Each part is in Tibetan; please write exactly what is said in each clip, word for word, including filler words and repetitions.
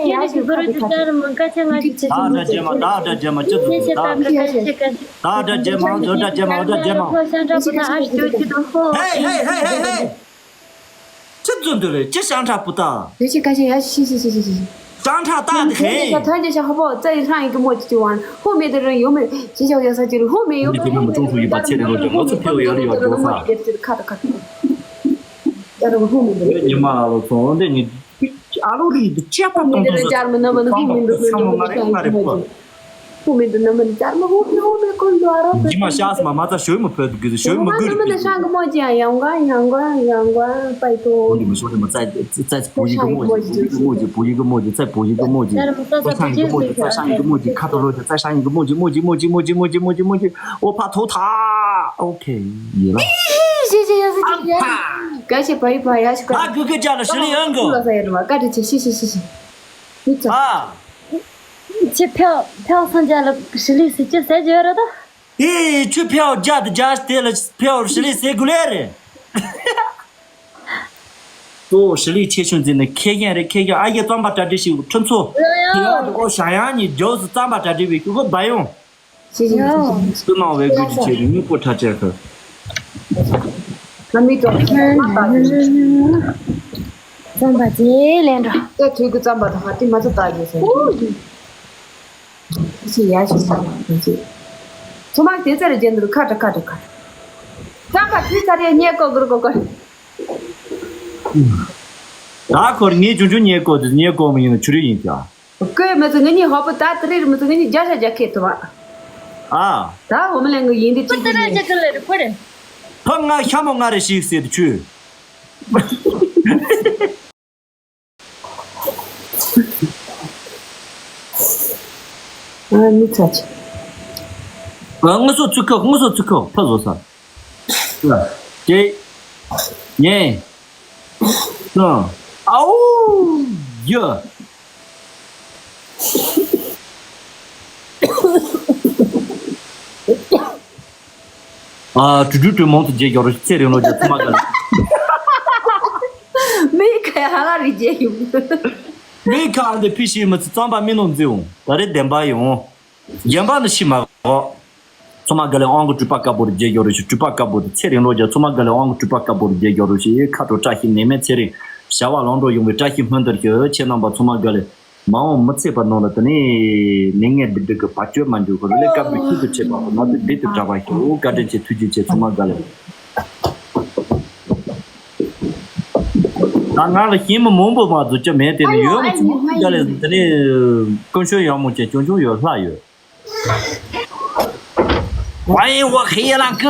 ཁྱེད་ཀྱི་གུ་རུ་ཅི་ལྟར་མང་ཀ་ཆེ་ང་གི་ཆེ་ཆེ་མང་ཆེ་ཆེ། ད་ད་རྗེས་མ་ད་ད་རྗེས་མ་ཅི་ཟེར་ད། ད་ད་རྗེས་མ་ད་ད་རྗེས་མ་ད་རྗེས་མ། ཧེ་ཧེ་ཧེ་ཧེ། ཅི་ཙུ་འདི་རེད་ཅི་ཤང་ཁྲ་པུ་ཏ། ཡ་ཤི་ཀ་ཤི་ཡ་ཤི་ཤི་ཤི་ཤི་ཤི། ཤང་ཁྲ་ཏ་དེ་ཧེ། ཐོན་རྒྱ་ཤ་ཧ་པོ་ཙ་ཡི་ཧྲང་ཡི་གི་མོ་ཅི་ཅི་ཝང་ཧུ་མེ་དེ་རང་ཡོ་མེ་ཅི་ཅི་ཡ་ས་ཅི་རུ་ཧུ་མེ་ཡོ་མེ། ཁྱེད་མི་ཀྲུང་ཧྲུ་ཡི་པ་ཚེ་རིང་ལོ་ཅི་ལོ་ཚོ་ཕེ་ཡོ་ཡ་ལི་ཡོ་ཅོ་ཧ། ཁ་ཏ་ཁ་ཏ། ཡ་རུ་ཧུ་མེ་དེ། ཉི་མ་ལ་ལོ་ཚོ་འོན་ཏེ་ཉི། ཨ་ལོ་རི་འདི་ཅེ་པ་ཏོང་ཏོང་ཟོ། ཅར་མི་ནམ་མི་ནི་ཧུ་མི་འདུག་ཧུ་མི་འདུག་ཧུ་མི་འདུག་ནམ་མི་ནི་ཅར་མི་ཧུ་མི་ཧུ་མི་ཀུན་འདུག་ཨ་རོ། ཇི་མ་ཤ་སི་མ་མ་ཙ་ཞོལ་མི་ཕོད་དུ་གི་ཞོལ་མི་གུ་རི་ནམ་མི་ནི་ཤང་གི་མོ་ཅི་ཡང་ཡང་ག་ཡང་ག་ཡང་ག་པའི་ཏོ། ཁོང་གི་མི་ཤོར་ནི་མ་ཙ་ཙ་བུ་ཡི་གི་མོ་ཅི་བུ་ཡི་གི་མོ་ཅི་བུ་ཡི་གི་མོ་ཅི་ཙ་བུ་ཡི་གི་མོ་ཅི་ཙ་ཤང་གི་མོ་ཅི་ཙ་ཤང་གི་མོ་ཅི་ཁ་ཏོ་ལོ་ཅི་ཙ་ཤང་གི་མོ་ཅི་མོ་ཅི་མོ་ཅི་མོ་ཅི་མོ་ཅི་མོ་ཅི་མོ་ཅི། ཨོ་ཕ་ཐོ་ཐ། ཨོ་ཁེ་ཡེ་ལ། ཤི་ཤི་ཡ་སི་ཅི་ཡ། ག་ཤི་པ་ཡི་པ་ཡ་ཤི་ཀ། ཨ་གུ་གུ་ཅ་ལ་ཤི་ལི་ཡང་གོ། ལ་ས་ཡ་རུ་བ་ཀ་ཏི་ཆེ་ཤི་ཤི་ཤི་ཤི། ཡི་ཙ། ཨ། ཆི་ཕེའོ་ཕེའོ་སང་ཅ་ལ་ཤི་ལི་སི་ཅི་ཟེར་ཅི་ཡོད་ར་ད། ཨེ་ཆུ་ཕེའོ་ཇ་དི་ཇ་སྟེ་ལ་ཕེའོ་ཤི་ལི་སེ་གུ་ལེ་རེ། ཏོ་ཤི་ལི་ཆེ་ཆུང་འཛིན་ནི་ཁེ་ཡན་རེ་ཁེ་ཡན་ཨ་ཡེ་རྩམ་པ་གྲ་སྒྲིག་ཞིག་ཁྲིམས་ཚོ། ཡ་ཡ། ཕེའོ་ཨོ་ཤ་ཡང་ནི་ཇོ་སི་རྩམ་པ་གྲ་སྒྲིག་བའི་ཁུ་གུ་བ་ཡོང་། ཤེས་བཞིན་ཡོད། སུ་ནང་བའི་དགོས་ཀྱི་ཆེད་དུ་དངོས་པོ་ཁྲ་ཆད་ཁ། ལ་མི་ཏོག་ཙམ་པ་ཅེ་ལེན་འགྲོ། ད་དུས་ཀྱི་རྩམ་པ་དང་ཧ་ཏི་མ་ཚོ་ལྟ་རྒྱུ་ཟེར། ཤི་ཡ་ཤི་ས་ལ་ཅེ། ཚོ་མ་དེ་ཚར་རྒྱན་དུ་ཁ་ཏྲ་ཁ་ཏྲ་ཁ། རྩམ་པ་དུས་ཚར་ཡ་རྙེད་གོ་གུར་གོ་གོ། ད་ཁོར་ངས་ཆུང་ཆུང་རྙེད་གོ་དུས་རྙེད་གོ་མི་ཡིན་ན་ཆུ་རུ་ཡིན་ཀྱང་། ཀོས་མི་ཚོ་ངེད་གཉིས་ཧོ་པོ་ད་དེ་རིང་མི་ཚོ་ངེད་གཉིས་རྒྱ་ཤ་རྒྱ་ཁེ་ཐུབ་ཨ། ཨ། ད་འོ་མི་ལེན་གི་ཡིན་དེ་ཅི་ཅི་ལེན་ཅི་ཅི་ལེ་རེ་ཁོ་རེ། ཕ་ང་ཤ་མོ་ང་རེ་ཞིག་ཟེར་དུ་ཆུ། ཨ་མི་ཚ་ཆེ། ཨ་ངུ་སོ་ཚུ་ཁ་ངུ་སོ་ཚུ་ཁ་ཕ་བཟོ་ས། ཀྱེ། ཉེ། ཙང་། ཨའུ། ཡ། ཨ་དྲུ་དྲུ་དྲུ་མང་དུ་རྗེས་སྐྱོར་རོ་ཚེ་རིང་ལོ་རྒྱ་ཚོད་མ་ག་ལ། མི་ཁ་ཡ་ཧ་ལ་རི་རྗེས་ཡིན། མི་ཁ་འདི་ཕི་ཤི་མི་ཚེ་ཙམ་པ་མི་ནོར་འཛིའུ་ད་རེ་བདེན་པ་ཡོང་། རྒན་པ་ནི་ཤི་མ་གོ། ཚོ་མ་ག་ལེ་ཨང་གི་སྤྲུལ་པ་དཀར་པོ་རུ་རྒྱལ་རྒྱོ་རུ་ཤི་སྤྲུལ་པ་དཀར་པོ་དུ་ཚེ་རིང་ལོ་རྒྱ་ཚོ་མ་ག་ལེ་ཨང་གི་སྤྲུལ་པ་དཀར་པོ་རུ་རྒྱལ་རྒྱོ་རུ་ཤི་ཁ་དྲོ་བཀྲ་ཤིས་ནད་མེད་ཚེ་རིང་བྱ་བ་ལམ་འགྲོ་ཡོང་བའི་བཀྲ་ཤིས་སྨོན་འདུན་ཞུ་ཁྱེད་རྣམ་པ་ཚོ་མ་ག་ལེ་མ་འོངས་མི་ཚེ་བར་ནང་ལ་དེ་ནས་ནད་ངན་སྡུག་སྡུག་གི་བར་གཅོད་མ་འཇུག་གོ་ལས་སྐབས་ཀྱི་ཤུགས་སུ་ཆེ་བ་གོ་ན་དུ་བདེ་དུ་གྲགས་པ་ཞུ་བཀའ་དྲིན་ཆེ་ཐུགས་རྗེ་ཆེ་ཚོ་མ་ག་ལེ། ད་ང་ལ་ཤེས་མི་མང་པོ་མ་བཟོ་ཅི་མེད་དེ་ནི་ཡོད་མི་ཚོ་མ་ག་ལེ་དེ་ནས་ཀུན་སྤྱོད་ཡག་མོ་ཅན་ཆུང་ཆུང་ཡོད་ལྷ་ཡོད། 欢迎我黑夜狼哥。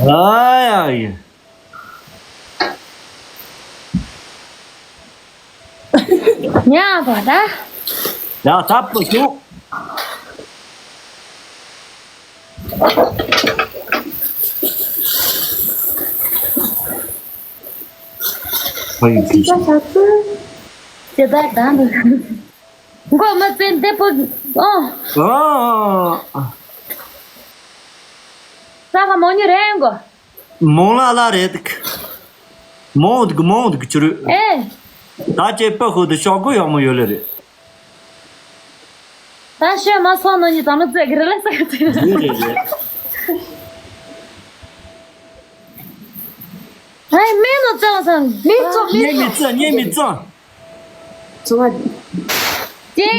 哎呀呀！ ཉག་ག་ད། ཡ་ད་པོ་ཞུ། ཁོ་ཡི་ཁྱི་ཞིག་ཅི་ད་ད་འདུག་མགོ་མི་བཙན་འདི་པོ། ཨོ། ཨ། ས་ཁ་མོ་ཉི་རེད་མགོ། མོང་ལ་ལ་རེད། མོང་འདུག་མོང་འདུག་ཅི་རུ། ཨེ། ད་ཅེ་པ་ཧུ་དུ་ཤོག་གུ་ཡག་མོ་ཡོད་ལེ་རེད། ད་ཤོད་མ་སོང་ནོ་ཉི་ད་ནོ་ཙེ་གི་རེ་ལ་ས་ག་ཙེ་རེད་རེད་རེད། ཨེ་མེ་ནོ་ཙེ་ལ་སང་མེ་ཙོ་མེ་ཉེ་མི་ཙེ་ཉེ་མི་ཙེ། ཙོ་ཙེ།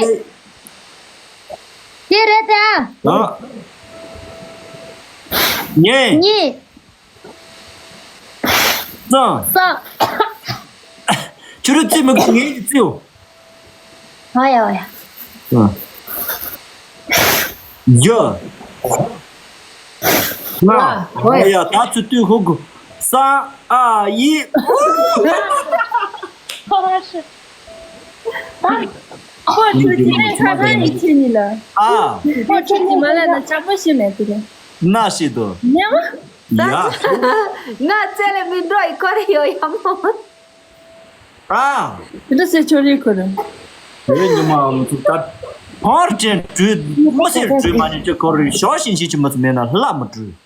ཅེ་རེད་ད། ཨ། ཉེ། ཉེ། ཙང་། ཙང་། ཁྱོད་རང་རྩིས་མི་དགོས་ངས་ཀྱིས་རྩིའོ། ཨ་ཡ་ཨ་ཡ། ཙང་། རྒྱ། ང་། ང་། ཨ་ཡ་ད་ཚུ་དུས་ཧུ་གུ། ས་ཨ་ཡི། ཨོ་ཧྲི། ཨ། ཁོ་ཁྱོད་ཀྱི་ལས་ཁ་ཁ་ཡིན་ཁྱེད་གཉིས་ལ། ཨ། ཁོ་ཁྱོད་ཀྱི་མ་ལ་ན་ཅག་པོ་ཤི་མེད་དེ་རེད། ན་ཤི་དོ། ཉེ་མ། ཡ། ང་རྩེ་ལ་མི་འགྲོ་ཡི་ཁོ་རེ་ཡོད་ཡ་མོ། ཨ། དེ་འདྲ་ཟེར་ཆོག་རེད་ཁོ་རང་། དེ་ཉི་མ་ཨམ་ཚུགས་ད། ཕར་ཅན་བྲུས་མི་ཟེར་བྲུས་མ་ཉན་ཅེ་ཁོ་རེ་ཞོ་ཤིན་ཤིན་ཅི་མི་ཚུ་མེད་ན་ལྷ་མི་བྲུས།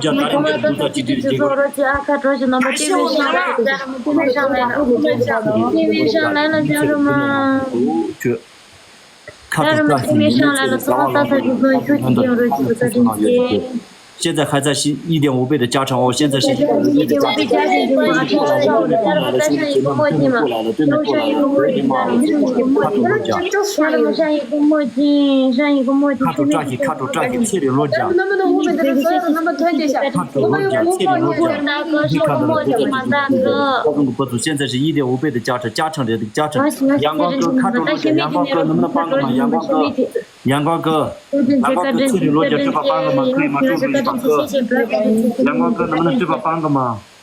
བརྒྱ་ད་རིང་འདིར་འདུག་ས་ཅི་འདྲ་རེད་ཅེས་གོ།现在还在是一点五倍的加成哦，现在是一点五倍的加成。 现在是一点五倍的加成，加成的加成。阳光哥，看中了，阳光哥能不能帮个忙？阳光哥，阳光哥，这里落脚这把帮个忙可以吗？注意一把哥，阳光哥能不能这把帮个忙？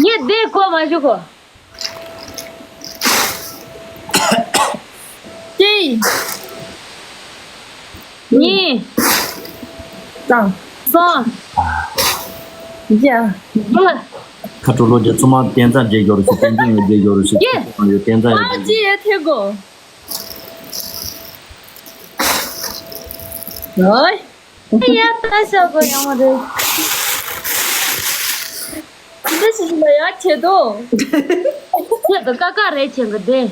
ངས་འདི་གོ་མ་བྱུང་གོ། གཅིག་གཉིས། གསུམ། བརྒྱ། དགུ། ཁ་དྲོ་ལོ་རྒྱ་ཚོ་མ་བསྟན་རྩ་རྒྱས་ཡོད་རེད་ཤག་བསྟན་འཛིན་ཡོད་རྒྱས་ཡོད་རེད་ཤག་ཡེ། ཁོ་ཡོད་བསྟན་རྩ་ཡོད་ཨ་རྒྱས་ཅི་ཡོད་ཐེ་གོ། ཨོའི། ཡ་ད་ཤ་གོ་ཡ་མ་རེད། འདི་ཞིག་ལ་ཡ་ཆེ་དོ། ཁྱེད་ཀྱི་ཀ་ཀ་རེད་ཆེན་གི་དེ།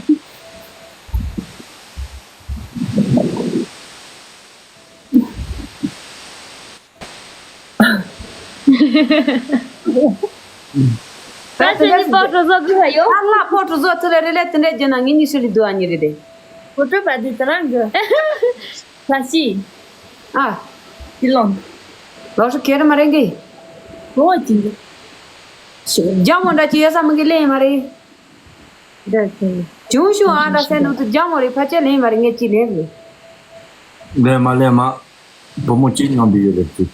ད་ད་ད་ནི་ཕོ་ཊོ་བཟོ་དགོས་ཡོད། ཨ་ལ་ཕོ་ཊོ་བཟོ་ཚུལ་རེ་ལས་དེ་འདྲ་བརྒྱུད་ན་ངེད་གཉིས་ཧྲི་ལི་དུ་ཨ་ཉི་རེད་དེ། ཕོ་ཊོ་པ་དེ་ད་རང་གི་ལ་ཤི། ཨ། དེ་ལོང་། ལོ་ཧྲི་ཁེ་རི་མ་རེད་གི། ཨོ་ཅི་འདི། རྒྱ་མོ་འདྲ་ཅི་ཡོད་ས་མི་གི་ལེ་མ་རེད། འདྲ་ཅི། ཅུང་ཞུ་ཨ་འདྲ་སེ་ནུ་དུ་རྒྱ་མོ་རེད་ཕ་ཆེ་ལེ་མ་རེད་ངས་ཅི་ལེ་རེད། ལེ་མ་ལེ་མ། བུ་མོ་གཅིག་མཉམ་དུ་ཡོད་རེད་ཅིག་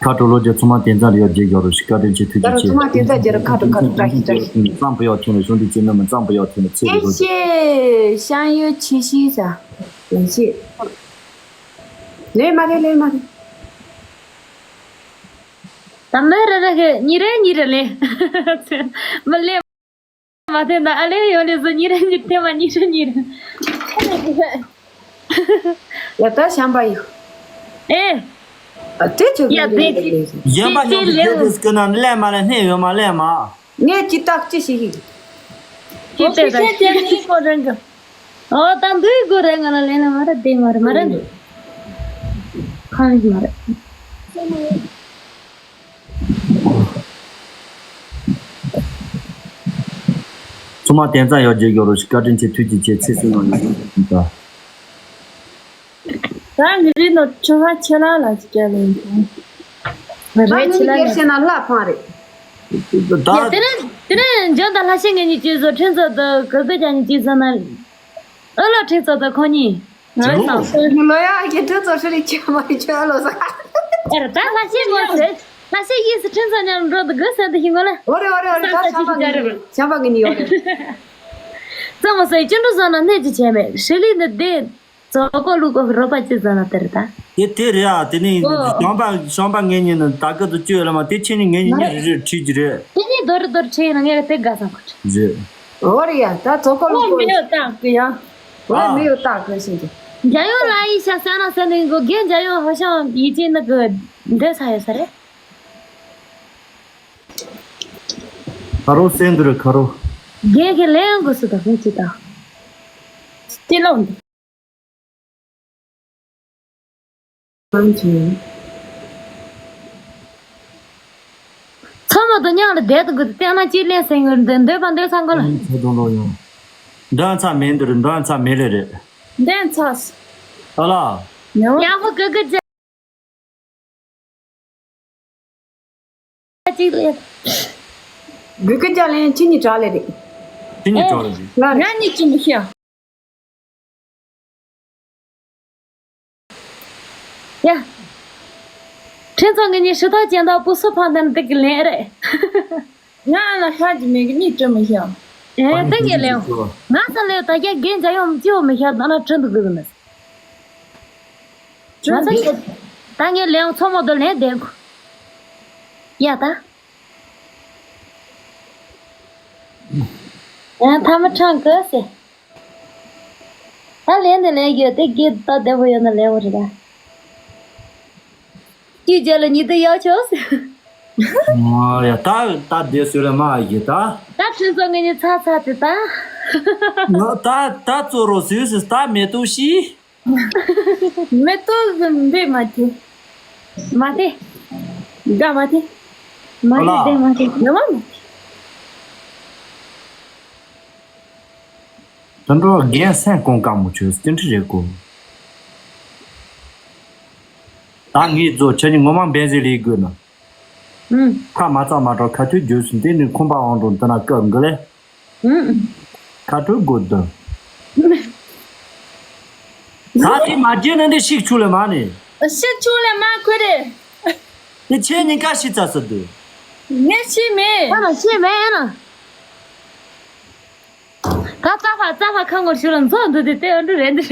ཁ་དྲོ་ལོ་རྒྱུ་ཚང་མ་དེ་ཚ་ལ་ཡོད་རྒྱུ་ཡོད་རེད་ཤི་བཀའ་དྲིན་ཆེ་ཐུགས་རྗེ་ཆེ། ཚང་མ་དེ་ཚ་རྒྱུ་རེད་ཁ་དྲོ་ཁ་དྲོ་བཀྲ་ཤིས་བཀྲ་ཤིས། ཙམ་པོ་ཡོད་ཐོན་ལ་གཞུང་འདི་ཅི་ནི་མི་ཙམ་པོ་ཡོད་ཐོན་ལ་ཚེ་རིང་རེད། ཤེས་ཤང་ཡོད་ཆི་ཤི་ས་ཡིན་ཤེས། ལེ་མ་རེད་ལེ་མ་རེད། ད་མི་རེ་རེ་གི་ཉི་རེ་ཉི་རེ་ལེ། མི་ལེ། མ་ཐེན་ད་ཨ་ལེ་ཡོད་ལེ་སོ་ཉི་རེ་ཉི་ཐེ་བ་ཉི་རེ་ཉི་རེ། ཡ་ད་ཤམ་པ་ཡོད། ཨེ། ཨ་དེ་ཆོ་ཡ་གི་དེ་ལེ་ལེ། གཞན་པ་ཉམས་ཀྱི་དེ་དེ་སྐུ་ན་ལས་མ་ལས་སྣེ་ཡོད་མ་ལས་མ། ངས་ཅི་རྟགས་ཅི་ཞིག་ཡིན། ཅི་ལྟས་ད་ཤི་ཁྱེད་ནི་ཀོ་རང་གི། ཨོ་ད་འདུས་དགོས་རེད་ང་ལ་ལས་ན་མ་རེད་དེ་མ་རེད་མ་རེད། ཁང་མ་རེད། ཚང་མ་དན་རྩ་ཡོད་རྒྱུ་ཡོད་རོགས་ཞིག་བཀའ་དྲིན་ཆེ་ཐུགས་རྗེ་ཆེ་ཚེ་བསོད་ནམས་ཡོད་ད། ད་ངི་རི་ནོ་ཆུ་ཧ་ཆེ་ལ་ལ་ཅི་ལེན་རེ་ཆེ་ལ་ལ་ཤེ་ན་ལ་ཕང་རེད། ད་དེ་ནས་དེ་ནས་འཇོན་ད་ལྷ་ཤེ་ངེད་གཉིས་ཅི་བཟོ་ཁྲིན་ཚོ་དུ་གི་གི་ཅང་གཉིས་ཅི་བཟོ་ན་ཨ་ལ་ཁྲིན་ཚོ་དུ་ཁོ་གཉིས། ཇི་ལོ། ལོ་ཡ་གི་ཁྲིན་ཚོ་ཧྲི་རི་ཆེ་མ་ཆེ་ལོ་ས། ཨེ་ར་ད་ལྷ་ཤེ་ངོ་ཟེར། ལྷ་ཤེ་ཡིས་ཁྲིན་ཚོ་མཉམ་འགྲོ་དུ་གི་ཟེར་དུ་ཤི་ངོ་ལ། འོ་རེ་འོ་རེ་འོ་རེ་ད་ཤམ་པ་ངེད་གཉིས་ཤམ་པ་ངེད་གཉིས་ཡོད་རེད། ཙམ་མ་ཟེར་ཅི་འགྲོ་བཟོ་ན་སྣེ་ཅི་བྱས་མེད་ཧྲི་ལི་ནི་དེ། ཙོ་གོ་ལུ་གོ་རོ་པ་ཅི་ཙ་ན་དེར་ད། དེ་དེ་རེད་ཨ། དེ་ནི་ཨོ། ཤོང་པ་ཤོང་པ་ངེད་གཉིས་ནི་ད་གི་དུ་བཅོས་ལ་མ་དེ་ཁྱེད་ནི་ངེད་གཉིས་གཉིས་རེ་རེ་ཁྲིད་ཀྱི་རེད། ཁྱེད་གཉིས་རྡོ་རི་རྡོ་རི་ཁྲིད་ཡིན་ན་ངས་དེ་དགའ་ས་མ་ཁྲིད། རེད། ཨོ་རེད་ཡ་ད་ཙོ་གོ་ལུ་ཨོ་གོ་མི་ཡོད་ད་གི་ཡ། ཨོ་ཨ། མི་ཡོད་ད་གི་ཤེས་ཀྱི། རྒྱ་ཡོང་ལ་ཡི་ཤ་ས་ན་ས་ནི་གོ་རྒན་རྒྱ་ཡོང་ཧ་ཤང་ཡི་ཅི་ནི་གི་འདོད་ས་ཡོད་ས་རེད། ཁ་རོ་སེང་དུ་རེད་ཁ་རོ། རྒན་གི་ལན་དགོས་སུ་ད་ཧུ་ཅི་ད། སྟེ་ལོང་འདི། ཚང་མ་དང་མཉམ་ལ་བསྡད་དུ་དགོས་ཏེ་བལྟས་ན་ཅི་ལན་ཟེར་ངོ་འདོད་པ་འདོད་ཚང་གོ་ལ། ཚ་དང་ལོ་ཡོང་། འདོན་ཚ་མེད་འདུག་འདོན་ཚ་མེད་ལེ་རེད། འདོན་ཚ། ཨ་ལ། ཡག་པོ་གི་གི་ཅི། གཅིག་ལས། གུ་གུ་ཅག་ལན་ཁྱེད་གཉིས་གྲགས་ལས་རེད། ཁྱེད་གཉིས་གྲགས་ལས་རེད། ང་རེད། ང་གཉིས་ཀྱིས་མི་ཤེས། ཡ། ཁྲིན་ཚང་ངེད་གཉིས་ཧྲི་ཐག་ཅན་དག་པོ་སུ་ཕང་དན་དེ་གི་ལན་རེད། ང་ལ་ཤ་གི་མེད་གི་གཉིས་བྲི་མི་ཤེས། ཨེ་དེ་ངས་ལན། ང་ས་ལས་ད་རྒྱ་རྒན་འཇའ་ཡོང་ཅི་ཡོང་མི་ཤེས་ད་ན་ཁྲིན་དུ་གི་གི་ནི། ང་ཚོ་ད་ངས་ལན་ཚོ་མོ་དུ་ལན་བསྡད་གོ། ཡ་ད། ཡང་ཐ་མ་ཁྲང་དགོས་ཟེར། ད་ལན་དེ་ལན་ཡོད་དེ་དགེ་ད་བདེ་པོ་ཡོད་ན་ལན་འོ་རེད་ད། སྐྱིད་རྒྱལ་ལ་ཉི་ཟླ་ཡག་ཆོག་ཟེར། ཨ་ཡ་ད་ད་བདེ་སོད་ལ་མ་ཡི་ད། ད་ཁྲིན་ཚང་ངེད་གཉིས་ཚ་ཚ་དེ་ད། ང་ད་ད་གཙོ་རོ་ཟིག་ཟིག་ད་མེ་ཏོག་ཤི། མེ་ཏོག་གི་འབེ་མ་ཐེ། མ་ཐེ། དགའ་མ་ཐེ། མ་ཐེ་དེ་མ་ཐེ། ཡོད་མ་མ་ཐེ། དོན་འགྲོ་རྒན་སེམས་ཀོང་དཀའ་མོ་ཆོས་སྟེང་ཁྲི་རེད་གོ། ད་ངས་བཟོ་ཁྱེད་ནི་ངོ་མ་འབེན་ཟེར་ལས་དགོས་ན། ཨུམ། ཁ་མ་ཚ་མ་གྲོགས་ཁ་ཐུག་རྒྱུ་སུ་འདི་ནི་ཁོམ་པ་དབང་འགྲོ་འདི་ན་སྐབས་འགི་ལེ། ཨུམ། ཁ་ཐུག་དགོས་འདི། ད་དེ་མ་བརྗེད་ན་འདི་ཤིག་ཆུ་ལེ་མ་ནི། ཤིག་ཆུ་ལེ་མ་ཁོ་རེ། དེ་ཁྱེད་གཉིས་ཀ་ཤི་ཚ་ས་འདུག་ངས་ཤི་མེད། ཨ་ན་ཤི་མེད་ཨ་ན། ད་རྩ་བ་རྩ་བ་ཁ་ངོར་ཞུ་ལ་མཛོ་འདུག་དེ་ལྟས་ཨ་འདྲུ་རེད་འདི།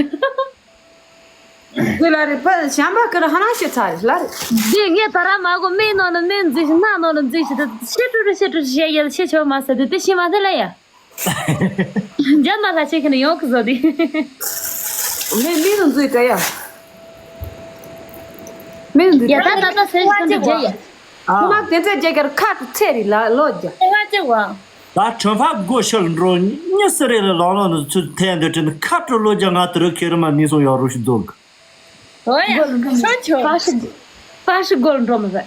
དེ་ལ་རེ་པ་ཞམ་པ་ཀི་ར་ཧ་ན་ཤི་ཚ་ལ་རེ། འདི་ངས་ད་ར་མ་གོ་མིག་ནང་ལ་མིག་འཛུལ་ཞིག་སྣ་ནང་ལ་འཛུལ་ཞིག་ད་ཤི་ཀྲུ་རུ་ཤི་ཀྲུ་ཤི་ཡ་ཤི་ཆོག་མ་ཟེར་དུས་དེ་ཤི་མ་ཟེར་ལ་ཡ། རྒྱ་ནག་ལ་ཤི་ཁི་ནི་ཡོང་གི་བཟོ་དེ། མིག་མིག་ནང་འཛུལ་ད་ཡ། མིག་འཛུལ་ཡ་ད་ད་ད་ད་ཟེར་ཤི་ཁི་ནི་རྒྱ་ཡ། ཨ། ཁོ་མ་དེ་ཚེ་རྒྱ་གར་ཁ་ཏུ་ཚེ་རི་ལ་ལོ་རྒྱ། ང་ཅི་བ། ད་ཁྲོན་ཕག་སྒོ་ཕྱིར་འགྲོ་གཉིས་སུ་རེ་ལ་ལོང་ལོང་ནི་ཚུལ་ཐལ་འདོད་དྲན་ཁ་དྲོ་ལོ་རྒྱ་ང་དུ་རུ་ཁེ་རུ་མ་ནི་སོང་ཡོག་རུ་ཞིག་རྫོགས། ཨོ་ཡ། ཤོ་ཆོ། ཕ་ཤི། ཕ་ཤི་སྒོ་ལ་འགྲོ་མི་ཟེར།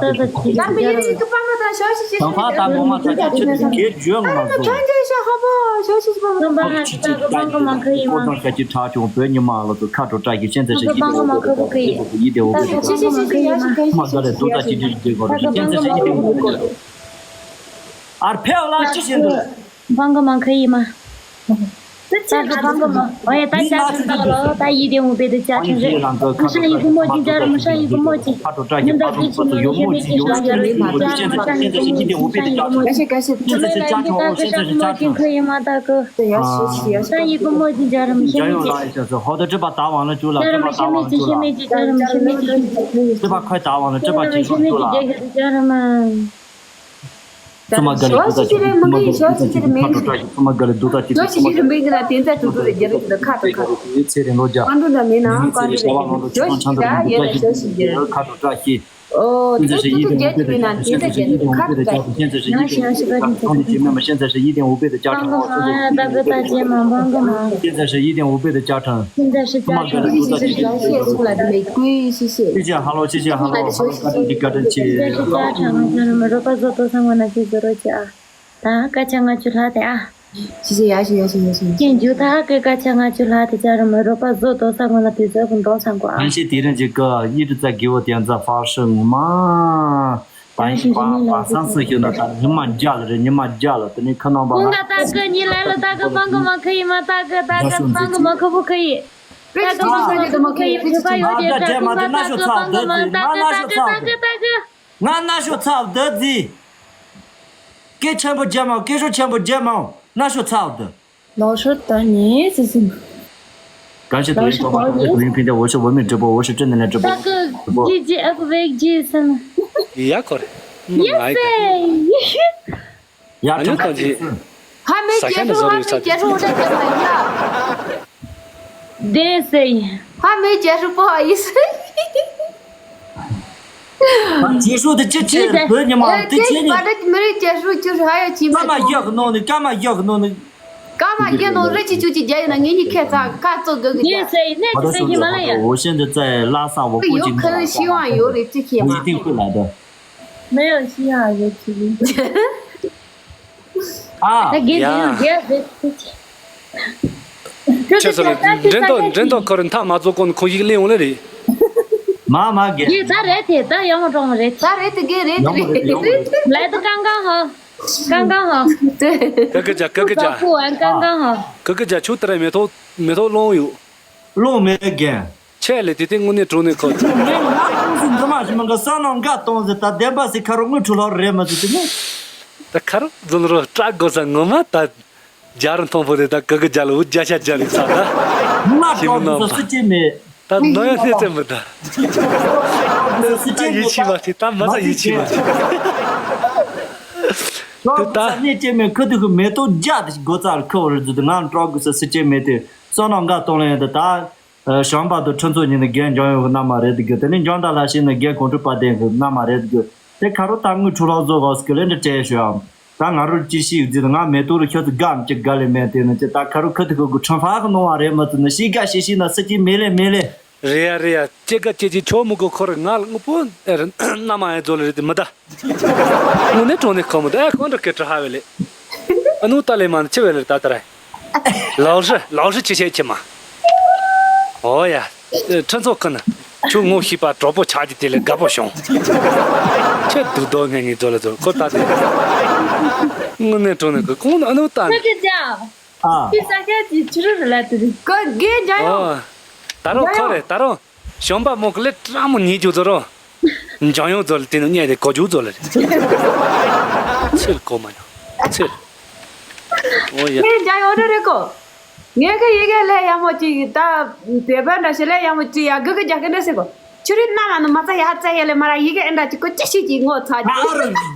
ད་ད་ཅི་ད་མི་ཡི་རིགས་ཀྱི་པ་མ་ད་ཞོ་ཞི་ཞི་ཞི་ད་ཕ་ད་གོ་མ་ད་ཅི་ཁྱེད་ཚོ་གེ་བརྗོད་ངོ་མ་ད་བཟོ། ཁྱོད་འདྲ་ཤ་ཧ་པོ་ཞོ་ཞི་ཞི་པ་མ་ད། ད་ཅི་ཅི་ད་ཅི་ད་ཀོ་ཏང་ཤ་ཅི་ཁྲག་ཆུང་བོད་ཉི་མ་ལ་ཚོ་ཁ་དྲོ་བཀྲ་ཤིས་ཤན་ཚེ་ཞི་ཡི་དེ་འོ་བོད་དེ་ད་ཅི་ཡི་དེ་འོ་བོད་དེ་ད་ཅི་ཞི་ཞི་ཞི་ཞི་ཡ་ཞི་ག་ཞི་མ་ག་ལས་དུ་ད་ཅི་དེ་དེ་གོ་ར་ཤན་ཚེ་ཞི་ཡི་དེ་འོ་བོད་དེ་ད་ཅི། ཨར་ཕེ་ཨོ་ལ་ཅི་བྱེད་འདུག་བང་ག་མང་ཁ་ཡི་མ། ད་ཁ་བང་ག་མ། ཨོ་ཡ་ད་ཅག་ཁྲ་ད་ལོ་ད་ཡི་དེ་འུ་པེ་དེ་ཅག་ཁྲ་རེད། མི་ཧྲ་ཡི་བུ་མོ་ཅི་ཅག་རེད། མི་ཧྲ་ཡི་བུ་མོ་ཅི། མི་འདྲ་དེ་ཅི་མི་ཧྲ་ཡི་ཅི་ཅག་ཁྲ་རེད། མི་ཧྲ་ཡི་བུ་མོ་ཅི་ཅག་རེད། མི་ཧྲ་ཡི་བུ་མོ་ཅི་ད་ཁ་ཤ་བུ་མོ་ཅི་ཁ་ཡི་མ་ད་ཀོ། ད་ཡི་བུ་མོ་ཅི་ཅག་རེད། མི་ཧྲ་ཡི་ཅི། ཧོ་ད་ཀྲི་པ་ད་བང་ལ་ཅུ་ལ་ཀྲི་པ་ད་བང་ལ་ཅུ་ལ། ཀྲི་པ་ཁོས་ད་བང་ལ་ཀྲི་པ་ཅི་ཅུ་ལ། ཙུ་མ་ག་ལེ་དུ་ཙ་ཅི་ཙུ་མ་ག་ལེ་དུ་ཙ་ཅི་ཁ་དྲོ་བཀྲ་ཤིས། ཙུ་མ་ག་ལེ་དུ་ཙ་ཅི་ཙུ་མ་ག་ལེ་དུ་ཙ་ཅི་ཁ་དྲོ་བཀྲ་ཤིས། ཚེ་རིང་ལོ་བརྒྱ། ཚེ་རིང་ལོ་བརྒྱ། ཁ་དྲོ་བཀྲ་ཤིས། ཨོ་ད་ཅི་ཙུ་རྒྱ་ཅི་མེད་ན་དེ་ཙ་རྒྱ་ཅི་ཁ་དྲོ་བཀྲ་ཤིས། ཁོང་དུ་ཇེ་མེད་མ་ཤན་ཚ་ཤ་ཡི་དེ་འུ་པེ་དེ་ཅག་ཁྲང་ཨོ་ཙུ་ཙུ། ཤན་ཚ་ཤ་ཡི་དེ་འུ་པེ་དེ་ཅག་ཁྲང་། ཤན་ཚ་ཤ་ཡི་དེ་འུ་པེ་དེ་ཅག་ཁྲང་། ཙུ་མ་ག་ལེ་དུ་ཙ་ཅི་ཙུ་ཅི་ཅི་ཧ་ལོ་ཅི་ཅི་ཧ་ལོ་ཧ་ལོ་བཀའ་དྲིན་ཅི་བཀའ་དྲིན་ཅི། རོགས་པ་བཟོ་ཐོ་སང་བ་ན་ཅི་བཟོ་རོགས་ཅི་ཨ། ད་སྐད་ཆ་ལྔ་བཅུ་ལྷག་དེ་ཨ། ཞི་ཞི་ཡ་ཞི་ཡ་ཞི་ཡ་ཞི་ཡ། ཁྱེད་མཇུག་ཐག་གི་སྐད་ཆ་ལྔ་བཅུ་ལྷག་དེ་ཅག་རུ་མི་རོགས་པ་བཟོ་དོ་ས་ངོ་ལ་དུས་ཚོད་ཀུན་གཏོང་ས་མགོ་ཨ། ཧན་ཤེ་དེ་རིང་གི་ཀ་ཡི་རི་ཙ་གི་བོ་དེ་ཛ་ཧྥ་ཧྲི་ངོ་མ། པན་ཤི་པ་པ་སང་སི་ཤི་ན་ད་ཉི་མ་རྒྱ་ལ་རེད། ཉི་མ་རྒྱ་ལ་དེ་ནས་ཁ་ནང་པ་ཀུན་ལ། ག་ད་གི་ཉི་ལ་ལ་ད་གི་སྤང་གི་མ་ཁི་ཡི་མ་ད་གི་ད་གི་སྤང་གི་མ་ཁི་བུ་ཁི་ཡི། ད་གི་སྤང་གི་མ་ཁི་བུ་ཁི་ཡི་ཁི་པ་ཡོད་ཀྱི་ད་གི་ད་གི་སྤང་གི་མ་ད་གི་ད་གི་ད་གི་ད་གི་ད་གི། ང་ན་ཤོ་ཚ་བདག་ཟི། སྐད་ཆེན་པོ་རྒྱབ་མ། སྐད་ཤུགས་ཆེན་པོ་རྒྱབ་མ། ན་ཤོ་ཚ་བདག། 老师等你，谢谢你。 感谢抖音官方抖音评价，我是文明直播，我是正能量直播。 ད་གི་ཇི་ཇི་ཨ་ཁུ་བེག་ཇི་སན། ཡ་ཁོ་རེ། ཡེ་སེ། ཡ་ཨ་ནི་ཁོ་ཇི། 还没结束，还没结束，我再讲一下。对，所以。还没结束，不好意思。 结束的这这对你妈，对这你。 把这没有结束，就是还要起码。 干嘛要弄的？干嘛要弄的？ 干嘛要弄热气球去节约呢？你你看啥？看做哥哥家。 你谁？那是谁？喜马拉雅。 我现在在拉萨，我估计有可能希望有的这些嘛。 我一定会来的。 没有希望有可能。 ཨ། ད་གེ་ཡ། གེ་གེ་གེ། ཁྱེད་ཚོ་ལ་འགྲན་ཟླ་འགྲན་ཟླ་ཁོ་རེ་མཐའ་མ་རྫོགས་གོང་ཁོ་ཡིག་ལེན་ཡོང་ལེ་རེད། མ་མ་གེ། གེ་ད་རེད་དེ་ད་ཡོང་རོང་རེད། ད་རེད་དེ་གེ་རེད་དེ་རེད། ཡོང་རེད་ཡོང་རེད། ལས་ད་གང་གང་ཧ། གང་གང་ཧ། ཀ་ཀ་ཇ་ཀ་ཀ་ཇ། ཀ་ཀ་ཇ་ཆུ་ཏི་ར་མེ་ཏོག་མེ་ཏོག་ལོང་ཡོད། ལོང་མེད་གེ། ཆད་ལས་དེ་དེ་དངོས་གནས་དྲང་གནས་ཁོ། ངས་ང་ཀུང་སི་འདི་མ་ཞིག་མི་འགའ་བསམ་ནང་འགའ་གཏོང་ཟེར། ད་བདེན་པ་ཟེར་ཁ་རོག་དངུལ་འཕྲོ་ལྷག་རེད་མ་ཟེར་དེ་ནི། ད་ཁ་རོག་རྫུན་རོ་སྐྲག་དགོས་ས་ངོ་མ་ད། རྒྱ་རུ་མཐོང་པོ་དེ་ད་གི་གི་རྒྱ་ལ་འུ་རྒྱ་ཤ་རྒྱ་ལི་ཚ་ད། ང་ཞིག་མི་གྲོགས་ནོ་སུ་སུ་ཅི་མེད། ད་ནོ་ཡ་ནི་ཙེ་མི་ད། སུ་ད་ཅི་ཡིད་ཆེས་མ་ཐེ་ད་མ་ས་ཡིད་ཆེས་མ་ཐེ། དེ་ད་ནས་ཅི་མེད་ཁུ་དུ་གི་མེ་ཏོག་རྒྱ་དེ་སྒོ་རྩར་ཁུ་བ་རེད་ཟེར་དུས་ང་གྲོགས་གི་སུ་སུ་ཅི་མེད་དེ་བསམ་ནང་འགའ་གཏོང་ལེན་དེ་ད། ཨ། བྱམས་པ་དང་ཁྲི་ཚོ་གཉིས་ནི་རྒན་འཇང་ཡོང་གི་མནའ་མ་རེད་དེ་གི། དེ་ནི་འཇང་དང་ལྷ་ཤེས་ནི་རྒན་གོང་དྲུག་དཔལ་ལྡན་གི་མནའ་མ་རེད་དེ་གི། དེ་ཁ་རོ་ད་དངུལ་འཕྲོ་ལྷག་བཟོ་གོ་སི་གི་ལེ་འདྲ་སྤྲད་ཤོག་ཨམ། ད་ང་རོ་ཅི་ཤི་ཡོད་ཟེར་ང་མེ་ཏོག་རུ་ཁྱོད་ཚོ་དགའ་མི་ཅི་དགའ་ལེ་མེད་དེ་ནི་ཅི་ད་ཁ་རོ་ཁ་ཐུག་གི་ཁྲང་ཧྥ་གི་གནང་བ་རེད་མ་ཚོ་ནི་ཤི་དགའ་ཤི་ཤི་ན་སི་ཅི་མེ་ལེ་མེ་ལེ། རེད་ཡ་རེད་ཡ། ཅི་དགའ་ཅི་ཅི་ཆོག་མི་གོ་ཁོ་ར་ང་ལ་དངོས་པོ་ཨེ་རེད་མནའ་མ་ཡ་བཟོ་ལེ་རེད་དེ་མི་ད། དངོས་གནས་དྲང་གནས་ཁོ་མི་འདུག་ཨེ་ཁོ་འདྲ་སྐད་གྲགས་ཧ་བས་ལེ། ཨ་ནུ་ཏཱ་ལའི་མ་ནི་ཆི་བས་ལེ་ད་ལྟ་ར། 老师，老师ཆི་བྱེད་ཆི་མ། ཨོ་ཡ། ཁྲི་ཚོ་ཁི་ནི། ཁྱོད་ངོ་ཤེས་པ་གྲོགས་པོ་ཆགས་ཀྱི་དེ་ལས་དགའ་པོ་བྱུང་། ཁྱོད་སྡུག་དོ་ངས་ངས་རྫོ་ལ་རྫོ་ཁོ་ད་དེ། དངོས་གནས་དྲང་གནས་ཁོ་ཁོང་ཨ་ནུ་ཏཱ་ནི། ཨ། ཁྱེད་ས་སྐད་ཅིག་ཕྱི་རོལ་རེད་ལ་དེ་རེད། ཀ་གེ་འཇང་ཡོང་། ཨོ། ད་རུང་ཁོ་རེད་ད་རུང་། གཞོན་པ་མོ་གི་ལས་ཀྲང་མོ་ཉིད་རྒྱུ་ཚོ་རོ། འཇང་ཡོང་ཚོ་ལ་དེ་ནི་བརྙས་ཏེ་གོ་རྒྱུ་ཚོ་ལ་རེད། ཚིལ་གོ་མ་ཡོང་། ཚིལ། ཨོ་ཡ། ངས་འཇང་ཡོང་རེ་རེ་གོ། ངས་ཁ་ཡི་གེ་ལས་ཡག་མོ་ཅིག་ད། དེ་བར་འདྲ་ཞིག་ལས་ཡག་མོ་ཅིག་ཡ་གི་གི་རྒྱ་གི་འདྲ་ཟེར་གོ། ཆུ་རིན་ན་མ་ནི་མ་ཚ་ཡ་ཚ་ཡ་ལས་མ་ར་ཡི་གེ་ཨེ་འདྲ་ཅིག་གོ་ཅི་ཞིག་ཅིག་ངོ་ཚ་ཅིག་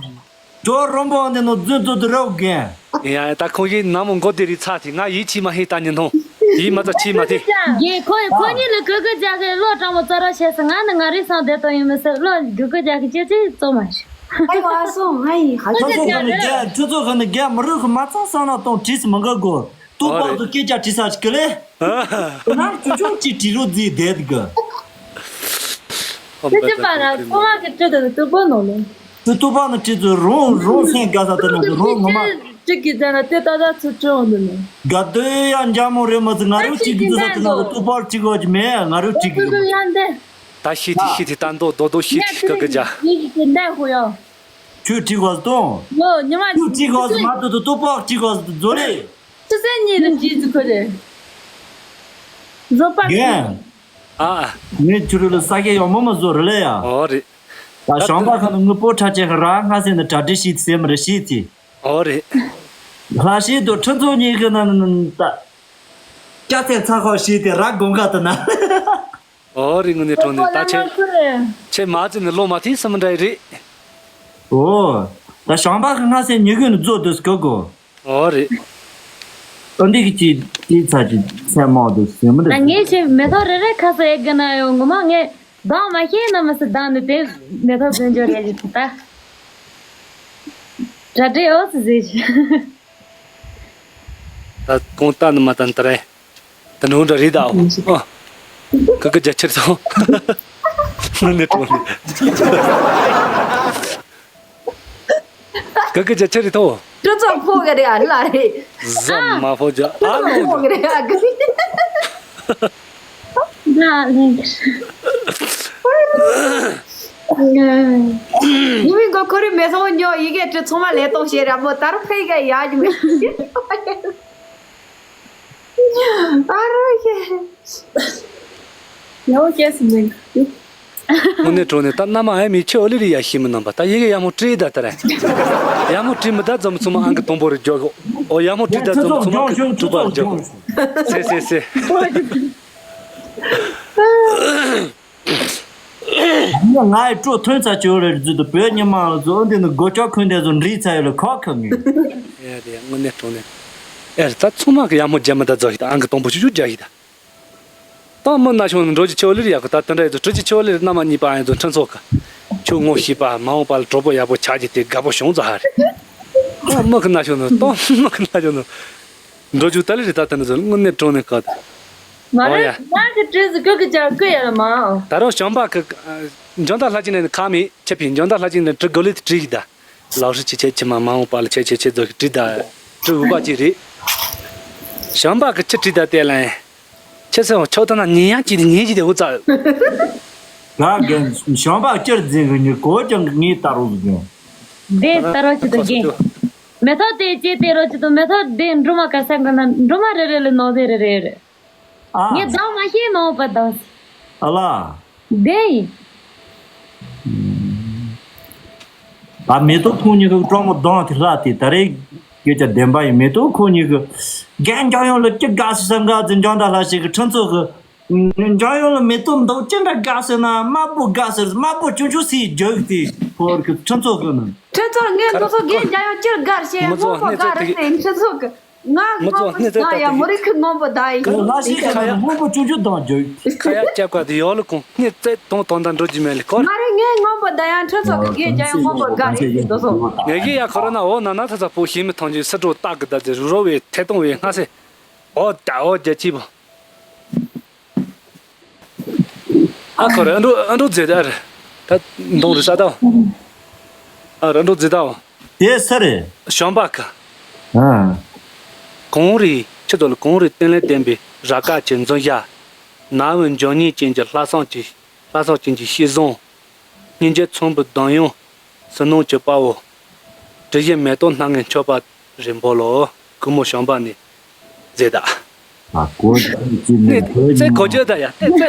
འགྲོ་རོང་པོ་འདི་ནོ་རྫུན་རྫུན་དུ་རོགས་རྒན། ཡ་ཡ་ད་ཁོང་གིས་ནམ་མོ་མགོ་དེ་རིགས་ཚ་དེ་ང་ཡིད་ཆེས་མ་ཧེ་ད་ཉིན་ཐོང་། ཡིད་མ་ཚ་ཆེས་མ་དེ། རྒན་ཁོ་ཁོ་གཉིས་ལ་གུ་གུ་རྒྱག་གི་བློ་དྲང་མོ་རྩ་རོགས་བྱས་སོང་། ང་ནི་ང་རིག་སང་བསྡད་དོ་ཡིན་མི་སྲིད་བློ་གུ་གུ་རྒྱག་གི་ཅི་ཅི་རྩོ་མ་ཤི། ཨ་ཡོ་ཨ་སོ་ང་ཡིན་ཧ་ཁྲི་ཅི་ཚོ་ཁ་ནི་རྒན་ཁྲི་ཚོ་ཁ་ནི་རྒན་མི་རུག་གི་མ་ཚང་སང་ན་གཏོང་བྲིས་སུ་མི་འགའ་གོ། ཏུ་པག་ཏུ་སྐད་ཆ་དྲི་ས་ཅིག་གི་ལེ། ང་ཆུང་ཆུང་ཅིག་དྲི་རོ་རྫི་བསྡད་གི། ཁྱེད་ཀྱི་པ་ར་ཚོང་བ་གི་ཁྲི་དང་ཏུ་པག་ནང་ལོ། ཏུ་ཏུ་པག་ནི་ཁྲི་ཚོ་རོང་རོང་སེང་དགའ་ས་དེ་ནང་དུ་རོང་ངོ་མ། ཁྲི་གི་རྫ་ན་དེ་ཏ་ཏ་ཚུ་ཁྲི་འོང་དུ་ནི། དགའ་སྡོད་ཡ་འཇམ་མོ་རེད་མ་ཚོ་ང་རོ་གཅིག་གི་རྫི་ས་དེ་ནང་དུ་ཏུ་པག་གཅིག་གོ་གི་མེད་ང་རོ་གཅིག་གི། ཏུ་ཡང་དེ། ད་ཤི་ཐི་ཤི་ཐི་ད་མདོ་རྡོ་རྡོ་ཤི་ཐི་ཀ་ཀ་ཇ། ཁྱོད་ཁྲི་གོ་སྟོང་། ལོ་ཉི་མ་ཁྱོད་ཁྲི་གོ་སི་མ་ཏུ་ཏུ་ཏུ་པག་ཁྲི་གོ་སི་ཏུ་ཛོ་རེ། ཆུ་སྲིན་གཉིས་ལ་ཁྲི་ཙི་ཁོ་རེ། བཟོ་པ། རྒན། ཨ། ངས་ཁྱོད་རེ་ལ་ས་གའི་ཡང་མོ་མ་བཟོ་རེ་ལེ་ཡ། ཨོ་རེད། ད་ཞང་པ་ཁ་ནས་ངུ་པོ་ཁྲ་ཆེ་ཁ་ར་སྔ་སེ་ནས་གྲ་སྒྲིག་ཤིག་ཟེར་མི་རེ་ཤིག་ཚི། ཨོ་རེད། ལྷ་ཤེས་དུ་ཁྲི་ཚོ་གཉིས་ཁ་ན་ད། སྐྱ་ཚེ་ཚ་ཁོ་ཤིག་དེ་ར་དགོང་ཁ་དུ་ན། ཨོ་རི་ངུ་ནི་གྲོང་ནི་ད་ཆེ། ཆེ་མ་ཙི་ནི་ལོ་མ་ཐི་སམ་འདྲ་རེད། ཨོ། ད་ཞང་པ་ཁ་སྔ་སེ་ཉི་གུ་ནི་རྫོ་དུ་སྐོ་གོ། ཨོ་རི། ཨོ་འདི་གི་ཅི་ཅི་ཚ་ཅི་ཚ་མོ་དུ་སེ་མི་འདུག་ད་ངས་ཆེ་མེ་ཐོག་རེ་རེ་ཁ་སེ་གི་ན་ཡོང་ངོ་མ་ངས་གདང་མ་ཤེས་ན་མི་སི་གདང་ནི་དེ་མེ་ཐོག་བཟོས་འཇོག་རེ་རེ་ད། གྲ་སྒྲིག་ཨོ་སི་ཟེར་ཞིག་ད་གོང་ལྟ་ནི་མ་ལྟ་ནི་ད་རེད། ད་ནོ་འདྲ་རེད་ད་ཨོ། ཨ། ཀ་ཀ་རྒྱ་ཆེར་སོང་། ནི་ནི་གྲོང་ནི། གི་གི་ཇ་ཆི་རེད་ཐོ། སྤྲི་ཚོགས་ཕོག་གི་རེད་ཨ་ལ་རེད། ཟ་མ་ཕོག་ཇ་ཨ་ལོ། ཕོག་གི་རེད་ཨ་གི། ན་ལེན་གི། ཡིན་མིན་གོ་ཁོ་རེ་མེད་སོང་ཉོ་ཡི་གེ་བྲི་ཚང་མ་ལས་གཏོང་བྱེད་ར་མོ་ད་རུང་ཕེ་ག་ཡ་ཡི་མེད། ཨ་རོ་ཡེ། ཡོ་ཀེ་སི་མིན། དངོས་གནས་དྲང་གནས་ད་མནའ་མ་ཨེ་མི་ཁྱོད་ཨོ་ལི་རི་ཡ་ཤི་མི་ནམ་པ་ད་ཡི་གེ་ཡ་མོ་བྲིས་ད་ད་ར། ཡ་མོ་བྲིས་མི་ད་འཛོམས་ཚང་མ་ཨང་གི་དང་པོ་རེ་རྒྱོ་གོ། ཨོ་ཡ་མོ་བྲིས་ད་འཛོམས་ཚང་མ་ཨང་གི་དྲུག་པ་རེ་རྒྱོ་གོ། སེ་སེ་སེ། ང་ཡི་སྤྲོ་ཐོན་ཚ་ཅོ་རེ་རྫུ་དུ་བོད་ཉི་མ་ལ་ཟོ་འདི་ནི་སྒོ་ཅོག་ཁུན་དེ་ཚོ་འདྲིས་ཚ་ཡོད་ལ་ཁོག་ཁ་ངེས། ཡ་དེ་དངོས་གནས་དྲང་གནས། ཨེ་ད་ཚང་མ་གི་ཡ་མོ་རྒྱ་མི་ད་རྫོགས་ཤི་ད་ཨང་གི་དང་པོ་ཆུ་ཆུ་རྒྱ་ཤི་ད། ད་མི་ན་ཆུང་འགྲོ་ཅི་ཆེ་བ་ལེར་ཡག་གི་ད་དེ་འདྲ་ཡི་ཚོ་གྲུ་ཅི་ཆེ་བ་ལེར་མནའ་མ་གཉིས་པ་ཨ་ཡི་ཚོ་ཁྲི་ཚོ་གི། ཁྱོད་ངོ་ཤེས་པ་མ་འོངས་པ་ལ་གྲོགས་པོ་ཡག་པོ་ཆགས་ཀྱི་དེ་དགའ་པོ་བྱུང་ཚ་ཧ་རེ། ད་མི་གི་ན་ཆུང་ནོ་ད་མི་གི་ན་ཆུང་ནོ། འགྲོ་རྒྱུ་ད་ལེ་རེད་ད་དེ་འདྲ་ཚོ་དངོས་གནས་དྲང་གནས་ག་ད། མ་ཨོ་རེད་ཡ། ང་གི་བྲིས་སུ་ཁོ་གི་ཅག་ཁོ་ཡ་ལ་མ། ད་རུང་བྱམས་པ་གི་འཇོན་ཐང་ལྷ་ཅིག་ནས་ཁ་མི་ཆེ་ཕི་འཇོན་ཐང་ལྷ་ཅིག་ནས་བྲི་དགོས་ལེ་དེ་བྲིས་ཡི་ད། ལག་ཧྲི་ཆེ་ཆེ་ཆེ་མ་མ་འོངས་པ་ལ་ཆེ་ཆེ་ཆེ་ཚོ་གི་བྲིས་ད། བྲི་འུ་པ་ཅིག་རེད། བྱམས་པ་གི་ཆི་བྲིས་ད་དེ་ལ་ཡིན། ཆེ་ཚེ་ཆོག་ཐ་ན་ཉིན་ཡང་གཅིག་ཉིན་གཅིག་དེ་འུ་ཙག་ད་གན་བྱམས་པ་སྤྱིར་འཛིན་གི་ཉི་གོ་ཀྱང་ངའི་ལྟ་རོགས་གི། འདི་ལྟ་རོགས་ཀྱི་འདུག་རྒན། མེ་ཏོག་དེ་སྐྱེས་ཏེ་རོགས་ཀྱི་འདུག་མེ་ཏོག་དེ་འབྲུ་མ་ག་ས་གི་ན་འབྲུ་མ་རེ་རེ་ལ་ནོར་དེ་རེ་རེ་རེད། ཨ། ངས་བདག་མ་ཤེས་མ་འོངས་པ་བདག་ཨ་ལ། བདེ་ཡིན། ད་མེ་ཏོག་ཁོང་གཉིས་ཀྱི་སྤྲང་མོ་གདོང་དེ་ལྷ་དེ་ད་རེས་སྐད་ཆ་བདེན་པ་ཡིན་མེ་ཏོག་ཁོང་གཉིས་ཀྱི་རྒན་འཇམ་དབྱངས་ལ་ཅི་དགའ་སི་ས་འགའ་ཙི་འཇང་ད་ལྷ་ཞིག་གི་ཁྲི་ཚོ་གི། འཇང་དབྱངས་ལ་མེ་ཏོག་མདོག་ཅི་འདྲ་དགའ་སི་ན་དམར་པོ་དགའ་སི་དམར་པོ་ཆུང་ཆུང་སི་རྒྱུག་དེ་ཕོར་གི་ཁྲི་ཚོ་གི་ནི། ཁྲི་ཚོ་ངས་མདོག་ཚོ་རྒན་འཇམ་དབྱངས་ཅི་དགའ་ཞེས་མོ་ཚོ་སྔོན་པོ་སྣེ་དགའ་ཚོ་རེད་དེ་ཟེར་ཁྲི་ཚོ་གི། ང་མི་ཚོ་སྔོན་པོ་སྣེ་ཚོ་ཟ་ཡ་མོ་རི་ཁི་སྔོན་པོ་ད་ཡིན། ལ་ཤི་ཁ་ཡ་སྔོན་པོ་ཆུང་ཆུང་དང་རྒྱུག་ཁ་ཡ་སྐྱབས་ཀ་དེ་ཡོག་ལ་ཁོང་སྣེ་རྩེ་དོང་དོང་དང་འགྲོ་རྒྱུ་མེད་ལ་ཁོ། ང་རེ་ངའི་སྔོན་པོ་ད་ཡང་ཁྲི་ཚོ་གི་རྒན་འཇམ་དབྱངས་སྔོན་པོ་དགའ་རེད་ཟེར་དོ་སོ། ངེད་ཀྱི་ཡ་ཁོ་ར་ན་འོ་ན་ན་ཚ་ཚ་པོ་ཤེས་མི་ཐང་ཆུ་སི་ཀྲོ་སྟག་གི་ད་ཚེ་རུ་རོ་བའི་ཐེ་གཏོང་བའི་སྔ་སེ། འོ་ད་འོ་རྒྱ་ཆེ་པོ། ཨ་ཁོ་རེ་ཨ་འགྲོ་ཨ་འགྲོ་རྫས་ད་རེ། ད་འདོང་རེ་ས་ད། ཨ་རེ་ཨ་འགྲོ་རྫས་ད། དེ་ས་རེ། བྱམས་པ་ཁ། ཨ། གངས་རི་ཆུ་ཚོད་གངས་རི་སྟེང་ལས་བསྟན་པའི་ར་དཀར་གྱི་འཛིན་ཡ། ནག་འོད་འཇོག་སྙིང་ཅན་གྱི་ལྷ་བསངས་ཀྱི་ལྷ་བསངས་ཅན་གྱི་ཤེས་བཟང་། སྙིང་རྗེ་ཚོམ་བུ་གདངས་དབྱངས་བསོད་ནམས་ཀྱི་དཔའ་བོ། དྲི་ཞིམ་མེ་ཏོག་སྣ་ལྔའི་མཆོད་པ་རེ་འབུལ་ལོ། གུས་མོ་བྱམས་པ་ནས་མཛད་ད། ཨ་གོ་ཅི་ནས་ནས་བོད་རྩེ་གོ་རྒྱུ་ད་ཡ་ཏེ་རྩེ།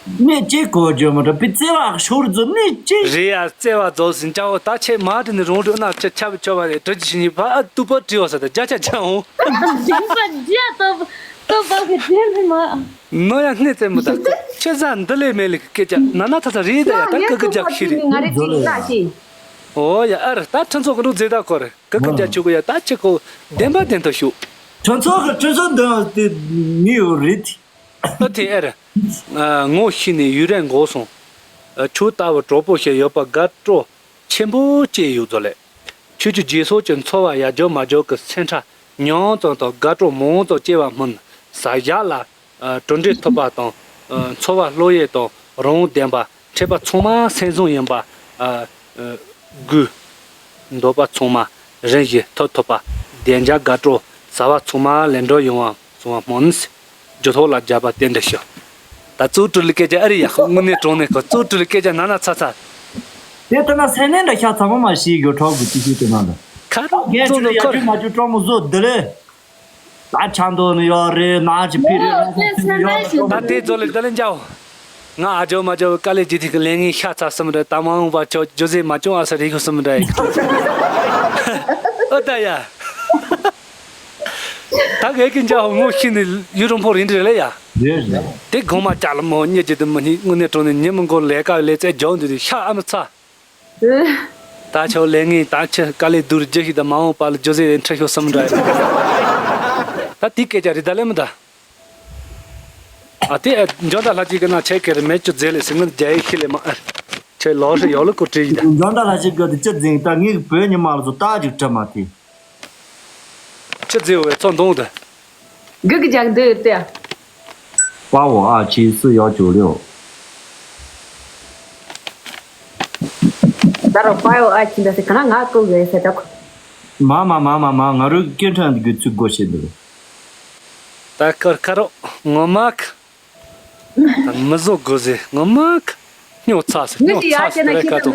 ནས་ཅི་གོ་རྒྱུ་མ་འདྲ་པི་རྩེ་བ་ཤོར་རྫུ་ནས་ཅི། རེད་ཡ་རྩེ་བ་རྫོགས་ཟིན་ཅག་འོ་ད་ཆེ་མ་དྲི་ནས་རོང་འགྲོ་ན་ཅི་ཆབ་ཆོ་བ་རེད་དྲི་ཅི་ཞིག་ནི་ཕ་ཨ་ཏུ་པ་དྲི་བ་ས་ད་རྒྱ་ཆ་ཆ་འོང་། ཞིང་པ་རྒྱ་ཏོ་ཏོ་པ་གི་དེ་མི་མ། ནོ་ཡ་སྣེ་རྩེ་མི་ད་ཁོ་ཆེ་ས་འདི་ལས་མེད་ལི་སྐད་ཆ་ན་ན་ཐ་ཐ་རེད་ད་ཡ་ད་ཀི་ཀི་རྒྱག་ཤི་རེད། ང་རེ་ཅིག་ལ་ཤི། ཨོ་ཡ་ཨ་ར་ད་ཁྲི་ཚོ་གི་འགྲོ་རྫས་ད་ཁོ་རེད། ཀི་ཀི་རྒྱ་ཆུ་གི་ཡ་ད་ཆི་ཁོ་བདེན་པ་བདེན་ཐོ་ཤུ། ཁྲི་ཚོ་གི་ཁྲི་ཚོ་འདི་དེ་མི་ཡོད་རེད། ཨ་དེ་ཨེ་རེད། ངོ་ཤི་ནས་ཡུན་རིང་འགོར་སོང་། ཁྱོད་ལྟ་བུ་གྲོགས་པོ་ཞིག་ཡོད་པ་དགའ་སྤྲོ་ཆེན་པོ་སྐྱེས་ཡོད་ཚོད་ལས། ཁྱོད་ཀྱི་རྗེས་སོར་གྱི་འཚོ་བ་ཡར་རྒྱས་མར་རྒྱས་ཀྱི་སེམས་ཁྲལ་ཉུང་ཙམ་དང་དགའ་སྤྲོ་མང་ཙམ་སྐྱེ་བ་སྨིན། ས་ཞག་ལ་གྲུབ་འབྲས་ཐོབ་པ་དང་། འཚོ་བ་བློ་ཡུལ་དང་རང་དབང་ལྡན་པ་འཕྲད་པ་ཚང་མ་སེམས་བཟང་ཡིན་པ། དགོས། འདོད་པ་ཚང་མ་རིམ་བཞིན་ཐོབ་ཐུབ་པ། བདེ་འཇགས་དགའ་སྤྲོ་བྱ་བ་ཚང་མ་ལེགས་འགྲུབ་ཡོང་བ་སོང་བ་སྨོན། རྒྱུ་ཐོག་ལ་རྒྱབ་པ་རྟེན་འབྲེལ་ཞུ། ད་གཙོ་གྲུ་ལ་སྐད་ཆ་ཨ་རི་ཡ་ཧོ་དངོས་གནས་དྲང་གནས་ཁོ་གཙོ་གྲུ་ལ་སྐད་ཆ་ན་ན་ཚ་ཚ། དེ་ལྟ་ན་སེམས་ནད་འདྲ་ཤ་ཚ་མ་མ་ཤི་གི་གྲོགས་ཀྱི་ཅི་ཤི་དེ་ན་ད། ཁ་རོག་རྒན་གཙོ་ཆུ་ལ་ནོ་ཡ་ཁོ་རྒྱུ་མ་རྒྱུ་གྲོགས་མོ་བཟོ་བདེ་ལེ། ད་ཆ་མདོ་ནི་ཡོད་རེད་ན་ཅི་ཕི་རེད་ན་ཅི་ཕི་ཡོད་ད་དེ་ཚོ་ལ་ད་ལན་འཇའ་འོ། ང་ཨ་ཇོ་མ་ཇོ་དཀའ་ལས་ཇི་ཐིག་གི་ལས་ངན་ཤ་ཚ་སུམ་རེད་ད་མ་འོངས་པ་ཆོ་ཇོ་ཟེ་མ་ཅུང་ཨ་ས་རིག་གི་སུམ་རེད། ཨོ་ད་ཡ། ད་གེ་གི་འཇའ་འོ་ངོ་ཤི་ནི་ཡུ་རོང་ཕོ་རིན་རེད་ལེ་ཡ། རེད་རེད། དེ་གོང་མ་ཅག་ལ་མོ་ཉེ་ཇི་དུ་མི་ནི་དངོས་གནས་དྲང་ནས་ཉི་མ་མགོ་ལས་ཀ་ལས་ཚད་ཇོ་འདི་དུ་ཤ་ཨ་མི་ཚ། ད་ཆོ་ལས་ངན་ད་ཆི་དཀའ་ལས་སྡུག་རྒྱུ་ཞིག་ད་མ་འོངས་པ་ལ་ཇོ་ཟེ་ཡན་ཁྲི་ཤོ་སུམ་འདྲ་ཡིན། ད་དེ་སྐད་ཆ་རེད་ད་ལེ་མི་ད། ཨ་དེ་ཨ་འཇོ་ད་ལྷ་ཅིག་གི་ན་ཆེ་ཁེ་རེ་མེ་ཅུ་རྫས་ལས་སི་ངན་རྒྱ་ཡི་ཤི་ལེ་མ་ཨ་ཆེ་ལོ་ཧྲི་ཡོ་ལ་ཀུ་ཀྲི་ཡི་ད། འཇོ་ད་ལྷ་ཅིག་གི་དེ་ཅི་རྫིང་ད་ངེད་བོད་ཉི་མ་ལ་ཚོ་ད་ཅིག་གྲི་མ་དེ། ཅི་རྫི་བའི་ཚོ་འདོང་དེ། གི་གི་ཇག་འདི་ཡོད་དེ། པའོ་ཨ་ཆི་སི་ཡོ་ཅོ་ལིའོ། ད་ རོགས་པ་ཡོ་ཨ་ཁྱིམ་ད་སི་ཁ་ན་ང་ཀོ་གེ་སེ་ད་ཁོ། མ་མ་མ་མ་མ་ང་རོ་སྐད་འཕྲིན་གི་ཚུལ་སྒོ་ཕྱེ་འདུག་ད་ཀར་ཁ་རོ་ངོ་མ་ཁ། ད་མི་བཟོ་དགོས་ཟེ་ངོ་མ་ཁ། སྨྱོ་ཚ་ཟེ་སྨྱོ་ཚ་ཟེ་རེ་ཀ་ཏོ།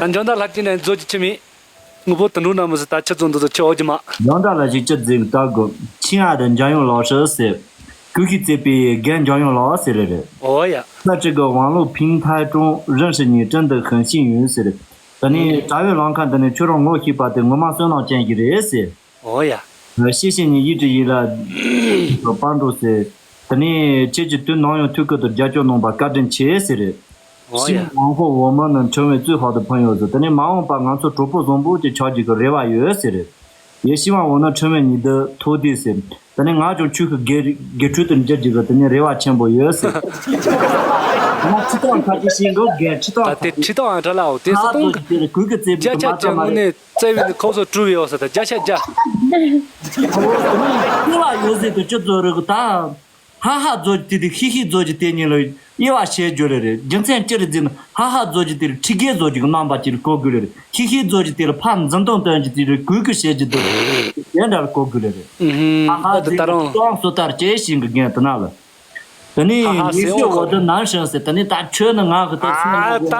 ད་འཇོན་ད་ལྷ་ཅི་ནས་མཛོ་ཅི་ཆི་མི། ངུ་པོ་དུ་འགྲོ་ན་མི་ཟེ་ད་ཆི་ཚོ་འདི་ཚོ་ཆི་འོ་ཅི་མ། འཇོན་ད་ལྷ་ཞིག་ཅི་ཟེ་ད་དགོས་ཆི་ཡ་དེ་འཇམ་ཡོང་ལོ་ཧྲི་ཟེ། ཀུ་ཤི་ཙེ་པི་རྒན་འཇམ་ཡོང་ལོ་ཟེ་རེ་རེ། འོ་ཡ། ད་ཅི་གི་ཝང་ལུ་ཕིང་ཐའི་ཀྲུང་རིན་ཧྲི་ཉི་ཀྲིན་དུ་ཧན་ཤིང་ཡོད་ཟེ་རེ། ད་ནི་དྲ་བའི་ལམ་ཁ་འདི་ནས་ཁྱོད་རང་ངོ་ཤེས་པ་དེ་ངོ་མ་བསོད་ནམས་ཅན་ཞིག་རེད་ཟེ། འོ་ཡ། ཤེས་བྱེད་ཉིད་ཡིད་བྲིས་ཡིད་ལ་པང་འགྲོ་ཟེར། དེ་ནས་ཁྱེད་ཀྱི་དུས་ནམ་ཡང་ཐུགས་ཁུར་དུ་རྒྱབ་སྐྱོར་གནང་བར་བཀའ་དྲིན་ཆེ་ཟེར། 希望往后我们能成为最好的朋友ཟེར། དེ་ནས་མ་འོངས་པ་ང་ཚོ་གྲོགས་པོ་བཟང་པོ་གཅིག་ཆགས་རྒྱུ་གི་རེ་བ་ཡོད་ཟེར། 也希望我能成为你的徒弟ཟེར། དེ་ནས་ང་ཀྱང་ཁྱོད་ཀྱི་དགེ་དགེ་ཕྲུག་ཏུ་འགྱུར་རྒྱུ་གི་དེ་ནས་རེ་བ་ཆེན་པོ་ཡོད་ཟེར། ང་ཁྲི་ཐོག་ཁ་ཅིག་ཤེས་འགོ་རྒན་ཁྲི་ཐོག་ད་དེ་ཁྲི་ཐོག་ཨ་དྲ་ལའོ་དེ་སུ་གཏོང་གི་གུས་ཀྱི་རྩེ་བུ་ཅ་ཆ་ཅ་དངོས་གནས། བཙལ་བའི་ནི་ཁོ་ཚོ་བཀྲུ་བའི་འོ་ས་ད་བརྒྱ་ཆ་བརྒྱ། ཁོ་ལ་ཡོད་ཟེར་དུ་སྤྱི་ཚོགས་རིག་ད། ཧ་ཧ་རྫོགས་ཀྱི་དེ་དེ་ཧི་ཧི་རྫོགས་ཀྱི་དེ་ཉིད་ལ་དབྱེ་བ་ཕྱེ་རྒྱུ་རེ་རེད། རྒྱུ་མཚན་ཅི་རེད་ཟེར་ན་ཧ་ཧ་རྫོགས་ཀྱི་དེ་ལ་ཁྲི་རྒན་རྫོགས་ཀྱི་རྣམ་པ་ཅིག་ལ་གོ་དགོས་རེད། ཧི་ཧི་རྫོགས་ཀྱི་དེ་ལ་ཕར་འཛིན་སྟངས་སྟོན་གྱི་དེ་ལ་གུས་གུས་བྱེད་ཀྱི་འདུག་དེ་འདྲ་ལ་གོ་དགོས་རེ་རེད། ཧ་ཧ་ཨ་དེ་ཟེར་ད་རང་གི་ཏོང་སོ་ལྟར་བྱེད་བཞིན་གྱི་རྒན་དེ་ན་ལ། དེ་ནས་ཧ་ཧ་ངེས་ཤེས་ཟེར་འོ་འོ་དེ་ནང་བཞིན་ཟེར་དེ་ནས་ད་ཁྱོད་ནི་ང་གི་ད་སུན་ཨ་ད་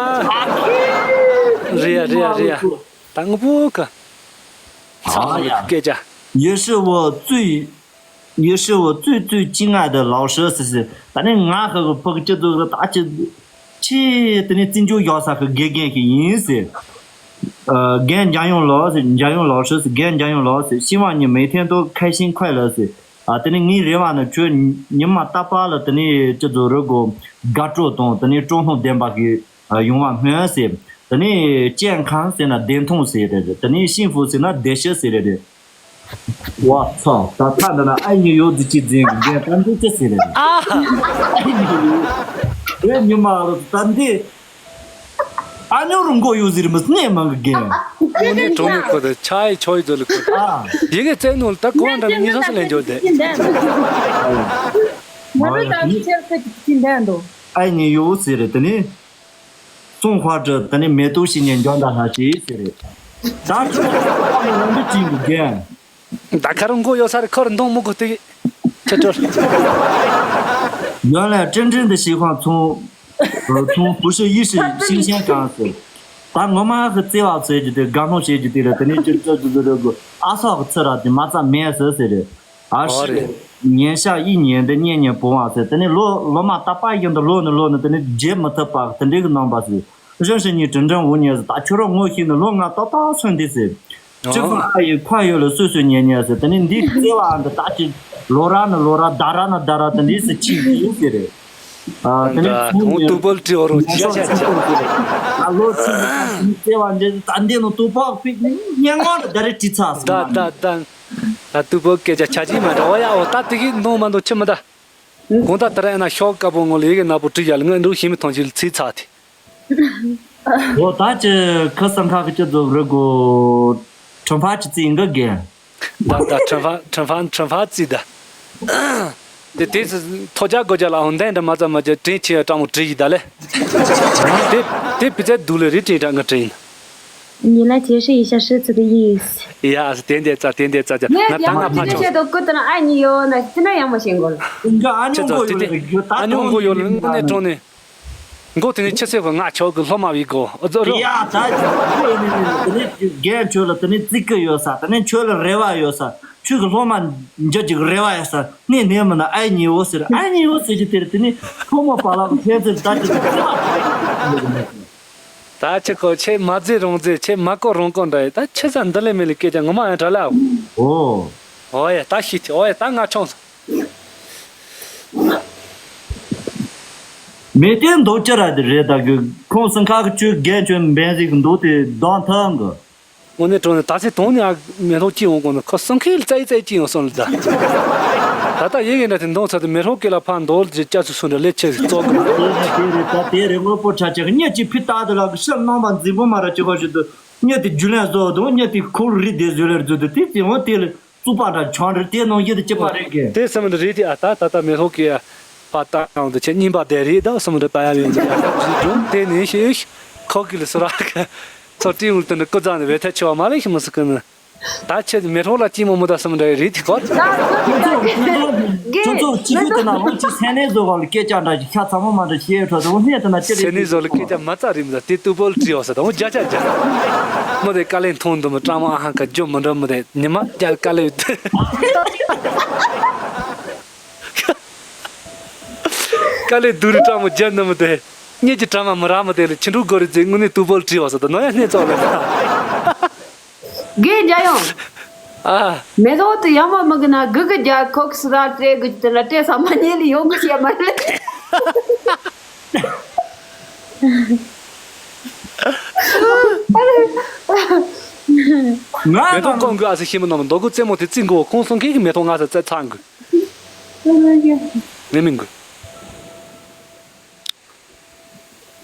རེད་ཡ་རེད་ཡ་རེད་ཡ། ད་ངུ་པོ་ག་ཚ་ལ་སྐད་ཆ། 也是我最也是我最最敬爱的老师ཟེར་ཟེར། ད་ནི་ང་ཧ་གི་ཕ་གི་སྤྱི་ཚོགས་ལ་ད་ཅི་ཆེ་དེ་ནི་བརྩི་འཇོག་ཡག་ས་གི་དགེ་རྒན་ཞིག་ཡིན་ཟེར། རྒན་འཇམ་ཡོང་ལོ་ཟེར། འཇམ་ཡོང་ལོ་ཧྲི་ཟེར། རྒན་འཇམ་ཡོང་ལོ་ཟེར། 希望你每天都开心快乐ཟེར། ཨ་དེ་ནི་ངའི་རེ་བ་ནི་ཁྱོད་ཉི་མ་རྟག་པར་ལ་དེ་ནི་སྤྱི་ཚོགས་རི་གོ་དགའ་སྤྲོ་དང་དེ་ནི་སྤྲོ་སྣང་ལྡན་པ་གི་ཡོང་བ་སྨོན་ཟེར། དེ་ནས་健康ཟེར་ན་བདེ་ཐང་ཟེར་རེད། དེ་ནས་幸福ཟེར་ན་བདེ་སྐྱིད་ཟེར་རེད། བ་ཚ་ད་ཐ་འདི་ན་ཨ་ཉི་ཡོད་ཟི་ཅི་འཛིན་གི་རྒན་ད་འདི་ཅི་ཟེར་རེད། ཨ་ཨ་ཉི་ཡོད་རེད་ཉི་མ་རུ་ད་འདི་ཨ་ཉོ་རུ་མགོ་ཡོད་ཟེར་མི་སྣེ་མང་གི་རྒན། དངོས་གནས་གྲོང་མི་ཁོ་ད་ཆ་ཡི་ཆོ་ཡི་ཛོ་ལི་ཁོ་ད་ཨ་ཡི་གེ་བཙན་ནོ་ད་གོང་འདྲ་ནི་ཉི་ས་སི་ལེན་འཇོག་དེ། མ་རུ་ད་མི་ཆེར་ཁ་ཅིག་ཅི་འདྲ་འདུག་ཨ་ཉི་ཡོད་ཟེར་རེད་དེ་ནི། 送花者ད་ནི་མེ་ཏོག་ཞིག་ནས་འཇོན་ད་ལྷ་ཞིག་ཟེར་རེད། ད་ཁྱོད་ཚོ་ཁ་ནས་རང་འདི་བྱིན་གི་རྒན། ད་ཁ་རུ་མགོ་ཡོད་ས་རེད་ཁ་རུ་མདུང་མུ་གུ་སྟེ། ཁྱེད་ཚོ། ཡོན་ལས་ཀྲིན་ཀྲིན་དུ་ཞིག་ཁོང་ཚོང་། ཚོང་བུ་ཤི་ཡི་ཤི་ཤིང་ཤན་གང་ཟེར། ད་ངོ་མ་གི་བརྩེ་བ་ཟེར་གྱི་དེ་དགའ་སྣང་བྱེད་ཀྱི་དེ་ལ་དེ་ནས་ཅི་ཙི་ཙི་ཙི་རེད་གོ་ཨ་སོག་གི་ཚུ་ར་དེ་མ་རྩ་མེད་ཟེར་ཟེར་རེད། 而是年少一年的念念不忘ཟེར། དེ་ནས་ལོ་ལོ་མ་རྟག་པར་བཞིན་དུ་ལོ་ནས་ལོ་ནས་དེ་ནས་བརྗེད་མི་ཐུབ་པ་དེ་འདྲའི་གི་རྣམ་པ་ཟེར། 认识你整整五年ཟེར། ད་ཁྱོད་རང་ངོ་ཤེས་ནས་ལོ་ལྔ་ཏག་ཏག་སོང་འདི་ཟེར། 这份爱已跨越了岁岁年年ཟེར། དེ་ནས་འདི་བརྩེ་བ་འདི་ད་ཅི་ལོ་ར་ནས་ལོ་ར་ཟླ་ར་ནས་ཟླ་ར་དེ་འདྲའི་ཟེར་ཕྱིན་གྱི་ཡིན་ཟེར། ཨ་དེ་ནས་ད་ཁོང་ལོ་ཆུང་ཆུང་ཟེར། ཨ་ལོ་ཆུང་ཆུང་ཟེར། ཨ་ལོ་ཆུང་ཆུང་ཟེར། བརྩེ་བ་འདི་ད་འདི་ནས་ཏོག་པག་ཕིག་སྙན་ངག་འདི་ད་རེ་བྲིས་ཚར་ཟེར། ད་ད་ད། ད་དུ་བོ་སྐད་ཆ་ཆ་ཅིག་མ་འདྲ་བ་ཡ་འོ་ད་དེ་གི་མདོང་མ་འདོ་ཆི་མི་ད། དགོང་དག་དེ་ར་ཡིན་ན་ཤོག་དཀར་པོ་ངོ་ལ་ཡི་གེ་ནག་པོ་བྲིས་ཡ་ལ་ངའི་འདུག་ཤི་མི་ཐོང་ཆི་ལ་ཚིག་ཚག་དེ། འོ་ད་ཅི་ཁ་སང་ཁ་གི་ཅི་ཚོ་རི་གོ་ཁྲིམས་ཕ་ཅི་ཚིག་འགི་རྒན། ད་ད་ཁྲིམས་ཕ་ཁྲིམས་ཕ་ཁྲིམས་ཕ་ཚིག་ད། དེ་དེ་ཐོ་ཅག་གོ་ཅག་ལ་འོང་དན་འདྲ་མ་ཙམ་མ་ཅི་དྲིན་ཆེ་ཡ་སྤྲང་མོ་བྲིས་ཡི་ད་ལེ། དེ་དེ་བི་ཙེ་སྡུག་ལེ་རི་དྲིན་དྲ་ང་དྲིན། 你来解释一下诗词的意思。 ཡ་དེ་འདྲ་ཙ་དེ་འདྲ་ཙ་ཅ་ང་ད་ང་ཕ་ཆོག་ཅེས་དང་སྐུ་དང་ཨ་ཉི་ཡོད་ན་ཅི་འདྲ་ཡང་མ་ཤེས་གོ་ལ། ཨ་ཉོ་མགོ་ཡོད་ལ་དངོས་གནས་དྲང་ནས། མགོ་དེ་ནི་ཆི་སེ་གོ་ང་ཆོག་གི་སློབ་མ་བི་གོ་ཨོ་ཙོ་རོ། ཡ་ད་ཅི་གོ་ཡིན་ནི་ནི་དེ་ནི་རྒན་ཆོས་ལ་དེ་ནི་བརྩི་གི་ཡོད་ས་དེ་ནི་ཆོས་ལ་རེ་བ་ཡོད་ས་ཆོས་ཀྱི་སློབ་མ་འཇོག་ཅིག་རེ་བ་ཡོད་ས་ནི་ནི་མི་ན་ཨ་ཉི་ཡོད་ཟེར་ཨ་ཉི་ཡོད་ཟེར་གྱི་དེ་རེད་དེ་ནི་ཁོ་མོ་པ་ལག་ཕན་ཚུན་ད་ཅི་ད་ཅི་གོ་ཆོག་གི་ད་ཆི་གོ་ཆེ་མ་བརྩི་རང་བརྩི་ཆེ་མ་གོ་རང་གོ་འདྲ་ཡི་ད་ཆི་ས་འདི་ལས་མི་ལས་སྐད་ཆ་ངོ་མ་ཡང་དྲ་ལ། ཨོ། ཨོ་ཡ་ད་ཤི་ཐི་ཨོ་ཡ་ད་ང་ཆོང་ས། མེ་ཏན་མདོག་ཅི་ར་དེ་རེད་ད་གི་ཁོང་སང་ཁ་གི་ཆུ་རྒན་ཆུ་འབན་ཟིག་གི་མདོག་དེ་གདོང་ཐང་གི། དངོས་གནས་དྲང་ནས་ད་སེ་དོང་ནས་ཨ་མེ་ལྷོ་སྐྱིད་འོང་གོང་ནས་ཁོ་སང་ཁའི་ལ་ཙའི་ཙའི་སྐྱིད་འོང་སོང་ལ་ད། ད་ལྟ་ཡི་གེ་འདྲ་དེ་མདོག་ཚ་དེ་མེ་ལྷོ་སྐྱིད་ལ་ཕར་མདོག་ལ་ཅི་སྐྱ་སུ་སུ་འདྲ་ལས་ཆེ་ཟིག་བཙོག་གི། དེ་རེད་ད་དེ་རེད་དངོས་པོ་ཁྲ་ཆེ་གི་གཉིད་ཅིག་ཕི་ཏག་དེ་ལ་གི་ཕྱིར་རྣམ་པ་འཛིན་པོ་མ་ར་ཅི་གོ་ཞིག་ཏུ་གཉིད་དེ་རྒྱུ་ལན་བཟོ་དང་གཉིད་དེ་ཁོག་རི་དེ་བཟོས་ལེར་བཟོས་དུ་དེ་དེ་འོང་དེ་ལ། རྩུབ་པ་འདྲ་ཆང་རེད་དེ་ནང་བཞིན་དུ་སྐྱིད་པ་རེད་གི། དེ་སེམས་འདི་རེད་དེ་ཨ་ད་ད་ད་མེ་ལྷོ་གི་ཕ་ད་ཡང་དུ་ཆེ་རྙིང་པ་དེ་རེད་ད་སེམས་འདི་པ་ཡ་ཡོད་འདི་ཡ་ད་ཇི་ཇོང་དེ་ནས་ཤེས། ཁོ་གི་ལ་སོ་ར་ཚོ་ཏི་ཡུལ་དུ་ནི་ཀུ་ཛ་ནི་བེ་ཐ་ཆེ་བ་མ་ལེ་ཤི་མི་སི་ཀི་ནི། ད་ཆེ་མེ་ཐོག་ལ་ཅི་མོ་མོ་ད་སམ་འདྲ་རེད་ཐི་ཁོ། ཁྱོད་ཚོ་ཁྱོད་ཚོ་ཁྱོད་ཚོ་ཅི་ཁྱོད་དེ་ན་འོ་ཅི་སེ་ནེ་བཟོ་ག་ལ་སྐད་ཆ་འདྲ་ཞིག་ཤ་ཚ་མོ་མ་འདྲ་ཞེས་ཁྲོ་དོ་སྣེ་དེ་ན་ཅི་རེད། སེ་ནེ་བཟོ་ལ་སྐད་ཆ་མ་རྩ་རིམ་ད་དེ་ཏུ་པོལ་བྲིས་བ་ས་དང་འོ་རྒྱ་ཆ་རྒྱ། མོ་དེ་དཀའ་ལས་མཐོང་འདུག་མི་ཀྲང་མོ་ཨ་ཧ་ཁ་ཇོ་མི་འདྲ་མི་དེ་ཉི་མ་རྒྱ་དཀའ་ལས། དཀའ་ལས་སྡུག་རུ་ཀྲང་མོ་རྒྱ་འདི་མི་དེ། གཉིས་ཀྱི་ཀྲང་མ་མི་ར་མི་དེ་ལ་ཁྱི་འཕྲུག་གོ་རི་ཙེ་དངོས་གནས་ཏུ་པོལ་བྲིས་བ་ས་དང་ནོ་ཡ་སྣེ་ཙོག་ལ། དགེ་རྒྱལ་ཡོང་། ཨ། མེ་ཏོག་དེ་ཡང་མ་མི་གི་ན་གི་གི་རྒྱ་ཁོག་སི་ར་སྤྲད་གི་དེ་ལ་སྤྲད་ས་མ་ཉེ་ལི་ཡོང་གི་ཤེས་མ་རེད། ང་མེ་ཏོག་ཀོང་གི་ཨ་སི་ཤི་མི་ནམ་རྡོ་གུ་རྩེ་མོ་དེ་རྩི་མགོ་ཁོང་སོང་ཁེ་གི་མེ་ཏོག་ང་ས་རྩེ་ཚང་གི། ངེ་མི་འགུ།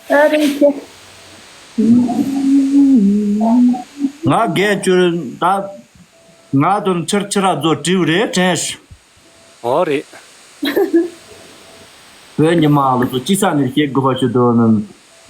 ཨ་རེད་ཁྱེད། ང་རྒན་བཅོལ་ད། ང་དོན་ཕྱིར་ཕྱིར་ར་རྫོ་དྲིའུ་རེད་དྲན་ཤི། ཨོ་རེད། བོད་ཉི་མ་ལོ་ཚོ་ཅི་ས་ནས་བཤད་དགོས་པ་ཞིག་འདུག་ནམ།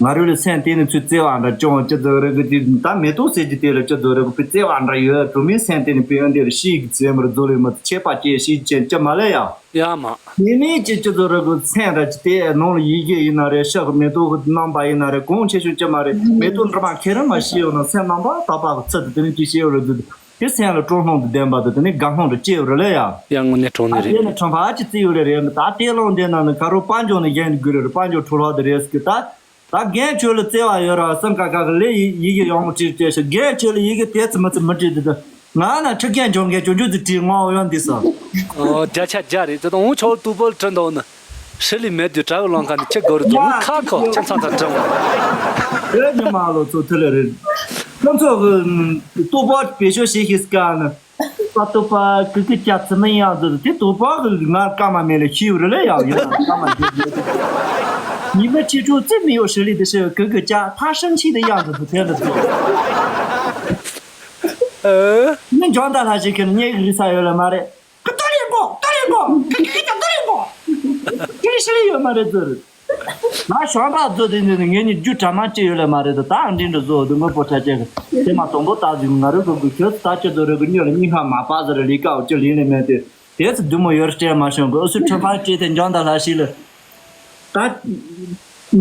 ང་རོས་ལ་སེམས་གཏིང་ནས་ཚུར་བརྩེ་བ་འདྲ་ཅུང་ཅི་ཟེར་རེད་གི་དེ་ད་མེ་ཏོག་ཟེར་གྱི་དེ་ལ་ཅི་ཟེར་རེད་གི་བརྩེ་བ་འདྲ་ཡོད་གྲོ་མའི་སེམས་གཏིང་ནས་བེའུ་འདི་ལ་ཤིག་ཟེར་མར་རྫོ་ལས་མ་ཆད་པ་སྐྱེ་ཤིག་ཅན་ཅི་མ་ལས་ཡ། ཡ་མ། ཉི་མའི་ཅི་ཅི་ཟེར་རེད་གི་སེམས་ར་ཅི་དེ་ནང་ལ་ཡི་གེ་ཡིན་ན་རེད་ཤག་མེ་ཏོག་གི་རྣམ་པ་ཡིན་ན་རེད་གོང་ཆེ་ཤོས་ཅི་མ་རེད་མེ་ཏོག་འདྲ་མ་ཁྱེད་རང་མ་ཤེས་ཡོད་ན་སེམས་རྣམ་པ་དག་པ་གི་ཚུལ་དུ་དེ་ནི་ཅི་ཤེས་ཡོད་རེད་དེ་སེམས་ལ་སྤྲོ་སྣང་དུ་ལྡན་པ་དུ་དེ་ནི་དགའ་སྣང་དུ་སྐྱེ་ཡོད་རེད་ལ་ཡ། ཡ་དངོས་གནས་དྲང་གནས་རེད། དེ་ནི་ཁྲམ་པ་ཅི་བརྩི་ཡོད་རེད་རེད་ད་དེ་ལོང་དེ་ན་ནི་ག་རོ་དཔལ་འབྱོར་ནི་གཞན་དགོས་རེད་དཔལ་འབྱོར་འཕྲོ་བརླག་དེ་རེད་ཟེར་གི་ད། ད་རྒན་ཁྱོད་ལ་བརྩེ་བ་ཡོད་ར་སེམས་ཁ་ཁ་གི་ལས་ཡི་ཡི་གེ་ཡག་མོ་བྲིས་བྱས་ཤིག་རྒན་ཁྱོད་ལ་ཡི་གེ་དེ་ཙི་མི་ཙི་མི་བྲིས་དེ་དུ་ང་ན་ཁྲི་རྒན་འཇོག་མཁན་ཅོ་ཅོ་དུ་བྲིས་ངོ་ཡོང་འདི་ས། ཨོ་བརྒྱ་ཆ་བརྒྱ་རེད་དེ་དང་འུ་ཆོ་ཏུ་པོལ་བྲིས་འདུག་ནི་ཧྲི་ལི་མེད་དུས་དྲ་བའི་ལང་ཁ་ནི་ཁྱི་སྒོ་རུ་དུ་ཡ་ཁ་ཁོ་ཁྱི་ཚང་ཚང་བྲིས་འོང་། ཨེ་ཉི་མ་ལོ་ཚོ་ཐུ་ལེ་རེད། ཁྱོད་ཚོ་གི་ཏུ་པོལ་བེད་སྤྱོད་བྱེད་ཤིག་སྐབས་ནི། པ་ཏོ་པ་ཀི་ཀི་ཅག་ཙི་མི་ཡང་ཟེར་དེ་དོ་པ་གི་ང་ཀ་མ་མེ་ལ་ཤིའུ་རི་ལ་ཡང་ཡོད་ན་ཀ་མ་འདི་ཡོད། ཉི་མ་ཆེ་ཆུང་ཙི་མི་ཡོ་ཧྲི་ལི་དེ་ཤི་ཀི་ཀི་ཅག་ཐ་ཧྲིན་ཆི་དེ་ཡང་ཟེར་དེ་དེ་ལ་ཟེར། ནི་འཇོན་ད་ལ་ཞིག་གི་ཉེ་གི་རི་ས་ཡོད་ལ་མ་རེད། ཀི་ཏོ་རི་གོ་ཏོ་རི་གོ་ཀི་ཀི་ཀི་ཏོ་རི་གོ་ཀི་ཧྲི་ལི་ཡོད་མ་རེད་ཟེར། ང་གཞོན་པ་ཚོ་དེ་ནི་ངེད་གཉིས་རྒྱུ་གྲ་མ་ཅི་ཡོད་ལས་མ་རེད་དོ། ད་འདྲི་འདྲི་བཟོ་དུས་དངོས་པོ་ཆ་ཅན་གི་དེ་མ་དང་པོ་ད་ཟིག་ང་རོ་གི་གི་ཁྱོད་ད་ཅི་ཚོ་རེད་གི་སྨྱོ་ལ་སྙིང་ཁ་མ་པ་ཟེར་ལི་ཀའོ་ཅི་ལིན་ལི་མེད་དེ་དེ་ཚོ་བདུད་མོ་ཡོད་སྤྲད་མ་བྱུང་གི་ཨུ་སུ་ཁྲི་ཕ་ཅི་དེ་འཇོན་ད་ལ་ཞིག་ལ་ད་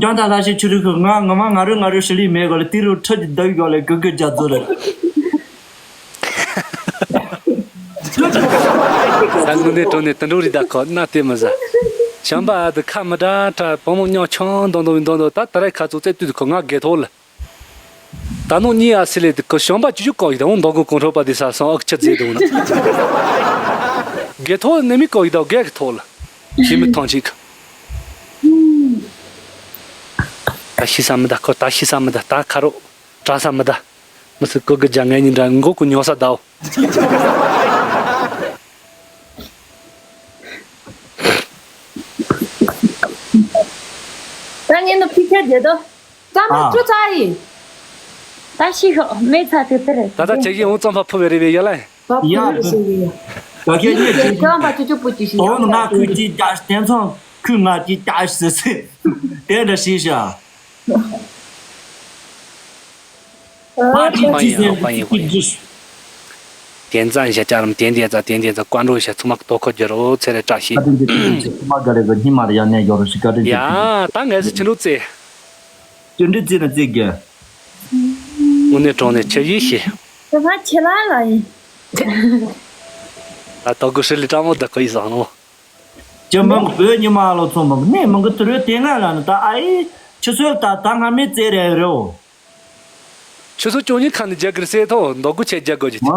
འཇོན་ད་ལ་ཞིག་ཆུ་རུ་གི་ང་ངོ་མ་ང་རོ་ང་རོ་ཧྲི་ལི་མེད་གོ་ལ་དེ་རུ་ཁྲི་གི་བདག་གོ་ལ་གི་གི་རྒྱ་ཚོ་རེད། ད་དངོས་གནས་དྲང་གནས་དུད་འགྲོ་རིགས་ད་ཁོ་ན་དེ་མི་ཟ། བྱམས་པ་ཨ་དུ་ཁ་མི་འདྲ་འདྲ་བུ་མོ་མྱོང་ཆུང་མདོག་མདོག་མདོག་མདོག་ད་ད་རེས་ཁ་ཚུགས་རྩེ་དུས་ཁོ་ང་རྒས་ཐོག་ལ། ད་ནོ་གཉིས་ཨ་སི་ལེ་དུ་ཁོ་བྱམས་པ་ཅི་ཅུ་ཀོ་ཡི་ད་འོང་མདོག་གོ་གོང་ཁྲོ་པ་དེ་ས་སོང་ཨག་ཆ་རྫས་དུ་ན། རྒས་ཐོག་ནི་མི་ཀོ་ཡི་ད་རྒས་ཀྱི་ཐོག་ལ། ཤི་མི་ཐང་ཅིག་ད་ཤི་ས་མི་ད་ཁོ་ད་ཤི་ས་མི་ད་ད་ཁ་རོ། དྲག་ས་མི་ད། མི་སི་ཀོ་གི་རྒྱ་ངའི་ཉིན་འདྲ་མགོ་ཀུ་ཉོ་ས་དའོ། ད་ངས་ནི་ཕི་ཁ་རྒྱལ་དོ། ཙམ་ཨ། བཅུ་ཚ་ཡིན། ད་ཤི་ཤོག་མེ་ཚ་དེ་ཏི་རེད། ད་ད་ཆེ་གི་འོང་ཙམ་ཕ་ཕུ་བེ་རེ་བེ་ཡ་ལ། ཡ། ད་ཁྱེད་ཉིད་ཅིག་ཁྱོད་པ་ཅུ་ཅུ་པུ་ཅི་ཞིག་དོ་ཡང་ན་ཁུལ་གྱི་རྒྱ་དེ་ཚོ་ཁུལ་ང་གི་རྒྱ་ཟེར་ཟེར་དེ་འདྲ་ཞིག་བྱ། པ་ཅི་ཅི་ཟེར་ཅི་ཅི། དེ་ཙམ་བྱ་ཅག་རམ་དེ་འདི་ཙ་དེ་འདི་ཙ་བཀའ་འགྲོ་བྱ་ཚུགས་མ་དོ་ཁོ་རྒྱུ་རོ་ཚེ་རེ་བཀྲ་ཤིས། བཀའ་དྲིན་ཅི་ཚུགས་ཚེ་ཚུགས་མ་དགའ་རེ་གི་སྙིང་མ་རེ་ཡང་ནས་ཡོ་རོ་ཞིག་བཀའ་དྲིན་ཅི་ཡ་ཚུགས་ད་ངས་སི་ཆི་འགྲོ་ཚེ། ཅི་འདྲི་རྩིས་ན་རྩིས་དགོས། དངོས་གནས་དྲང་གནས་ཆེ་ཡིས་ཤེས། དེ་ཕ་ཁྱེད་ལ་ལ་ཡིན། ད་དོ་གུ་ཧྲི་ལི་ཀྲ་མོ་ད་ཁོ་ཡིས་ཟང་ནོ། ཅི་མང་བོད་ཉི་མ་ལོ་ཚོ་མང་གནས་མང་གི་དུ་རུ་དེ་ང་ལ་ནི་ད་ཨ་ཡི་ཆུ་ཚོད་ད་ད་ང་མི་རྩེ་རེ་རེའོ། ཆུ་ཚོད་བཅུ་གཉིས་ཁ་ནས་རྒྱག་གི་རེད་ཟེར་ཐོ་མདོ་དགུ་ཆེ་རྒྱག་དགོས་ཀྱི། ཨ།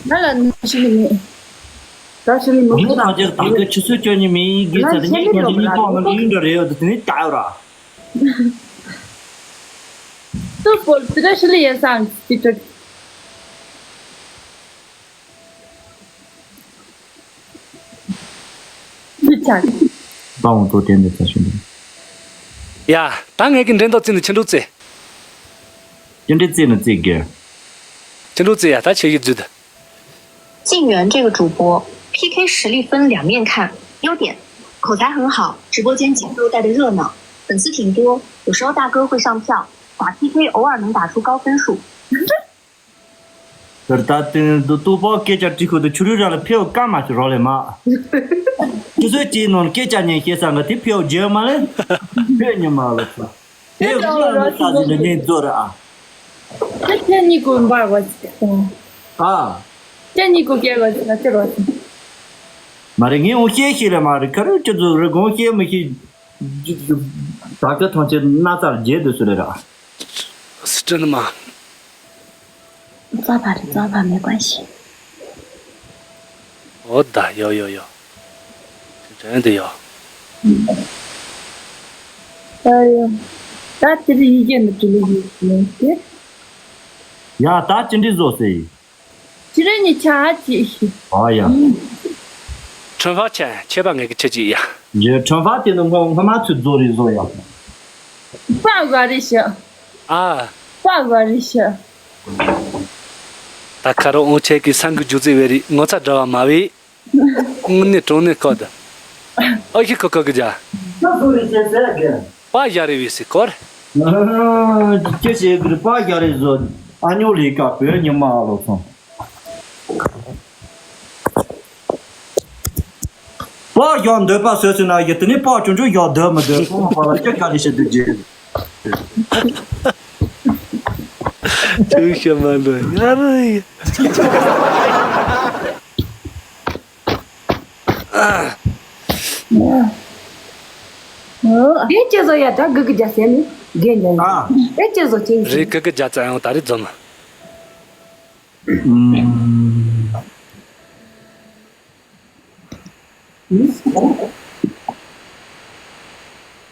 ང་ལ་ནི་ཤི་ནི་མེད། ད་ཤི་ནི་མི་མི་དང་རྒྱག་ད་གི་ཆུ་ཚོད་བཅུ་གཉིས་མི་ཡིན་གི་ཚ་དེ་ནས་ཁྱོད་ཀྱི་མི་ཐོག་ནི་ཡིན་འདྲ་རེད་ཡོད་དེ་ནས་ད་ཡོད་ར། ཏུ་པོལ་ཏི་ར་ཤི་ལི་ཡ་སང་ཏི་ཏྲ། ཏི་ཏྲ། པའོ་ཏོ་ཏན་ཏན་ཚ་ཤུ་ནི། ཡ། ད་ངས་ཀྱི་འགྲན་ཟླ་རྩིས་ནི་ཆི་འགྲོ་རྩེ། ཅི་འདྲའི་རྩིས་ནི་རྩིས་དགོས། ཆི་འགྲོ་རྩེ་ཡ་ད་ཆི་ཡི་རྫུད། 静源这个主播，P K实力分两面看，优点，口才很好，直播间节奏带的热闹，粉丝挺多，有时候大哥会上票，打P K偶尔能打出高分数。 ད་ལྟ་དུས་ཏོག་ཏོག་སྐད་ཆ་དྲི་ཁུལ་དུ་ཆུ་རུལ་ར་ལ་ཕེའུ་སྐར་མ་ཞིག་རོ་ལེ་མ། ཆུ་ཚོད་གཅིག་ནང་སྐད་ཆ་ཉན་ཤེས་ས་འགའ་དེ་ཕེའུ་རྗེས་མ་ལེ། ཕེའུ་ཉི་མ་ལ་ཚོ། ཕེའུ་ཉི་མ་ལ་ས་ཟིན་འདི་ངས་རྫོགས་ར་ཨ། ཁྱེད་ཁྱེད་གཉིས་ཀོ་འབར་བ་ཞིག་ཨ། ཁྱེད་གཉིས་ཀོ་སྐྱེལ་བ་ཞིག་ན་ཅི་རོ་ཞིག་མ་རེད་ངས་འོང་ཤེས་ཤེས་རེད་མ་རེད་ཁ་རུ་ཅི་ཚོ་རེད་དགོངས་ཤེས་མི་ཤེས། ད་ག་ཐང་ཆེ་ན་ཚར་རྗེས་དུ་སུ་རེད་ར། སི་ཏྲ་ནི་མ། རྩ་བ་རེད་རྩ་བ་མེད་པ་ཞིག་འོ་ད་ཡོ་ཡོ་ཡོ། དྲན་དུ་ཡོ། ཨ་ཡོ། ད་དེ་རིང་ཡི་གེ་འདི་དྲི་ལི་ཡིན་ཏེ། ཡ་ད་ཅི་འདྲི་བཟོ་ཟེར་ཡིན། ཅི་རེ་ནི་ཆ་ཅི་ཞིག་ཨ་ཡ། ཁྲོན་ཧྥ་ཆེ་ཆེ་བ་ངེད་ཀྱི་ཆེ་ཅི་ཡ། ཡ་ཁྲོན་ཧྥ་དེ་ནི་སྔོན་སྔོན་མ་ཚུར་བཟོ་རེད་བཟོ་ཡ། པ་ག་རེ་ཤི། ཨ། པ་ག་རེ་ཤི། ད་ཁ་རོ་ཨོང་ཆེ་གི་སང་གི་རྒྱུ་རྩི་བེ་རི་ངོ་ཚ་འདྲ་བ་མ་བེ། དངོས་གནས་དྲང་གནས་ཁོ་ད། ཨ་ཁི་ཁོ་ཁོ་གི་ཇ། ད་སུ་རེད་ཅེས་ཟེར་གི། པ་ཡ་རེ་བེ་སི་སྐོར། ཅེས་ཟེར་གི་རེད་པ་ཡ་རེ་བཟོ། ཨ་ཉོ་ལི་ཀ་བོད་ཉི་མ་ཨ་ལོ་སོང་། པགས་བཞག་འདོད་པ་བཟོས་ཟིན་ན་ཡི་དེ་ནི་པགས་ཆུང་ཆུང་བཞག་འདོད་མི་འདོད་ཁོང་ལ་པགས་ལ་སྐྱ་ག་རེ་བྱེད་དུ་རྗེས། ཐུགས་ཤ་མ་འདོད་ཡ་ར་ཡ། དེ་ཅི་བཟོ་ཡ་ད་གི་གི་རྒྱ་སེ་ནི་རྒན་རྒྱ་ཡ། དེ་ཅི་བཟོ་ཅིང་རེད་གི་གི་རྒྱ་ཙ་ཡང་ད་རེད་འཛོམས།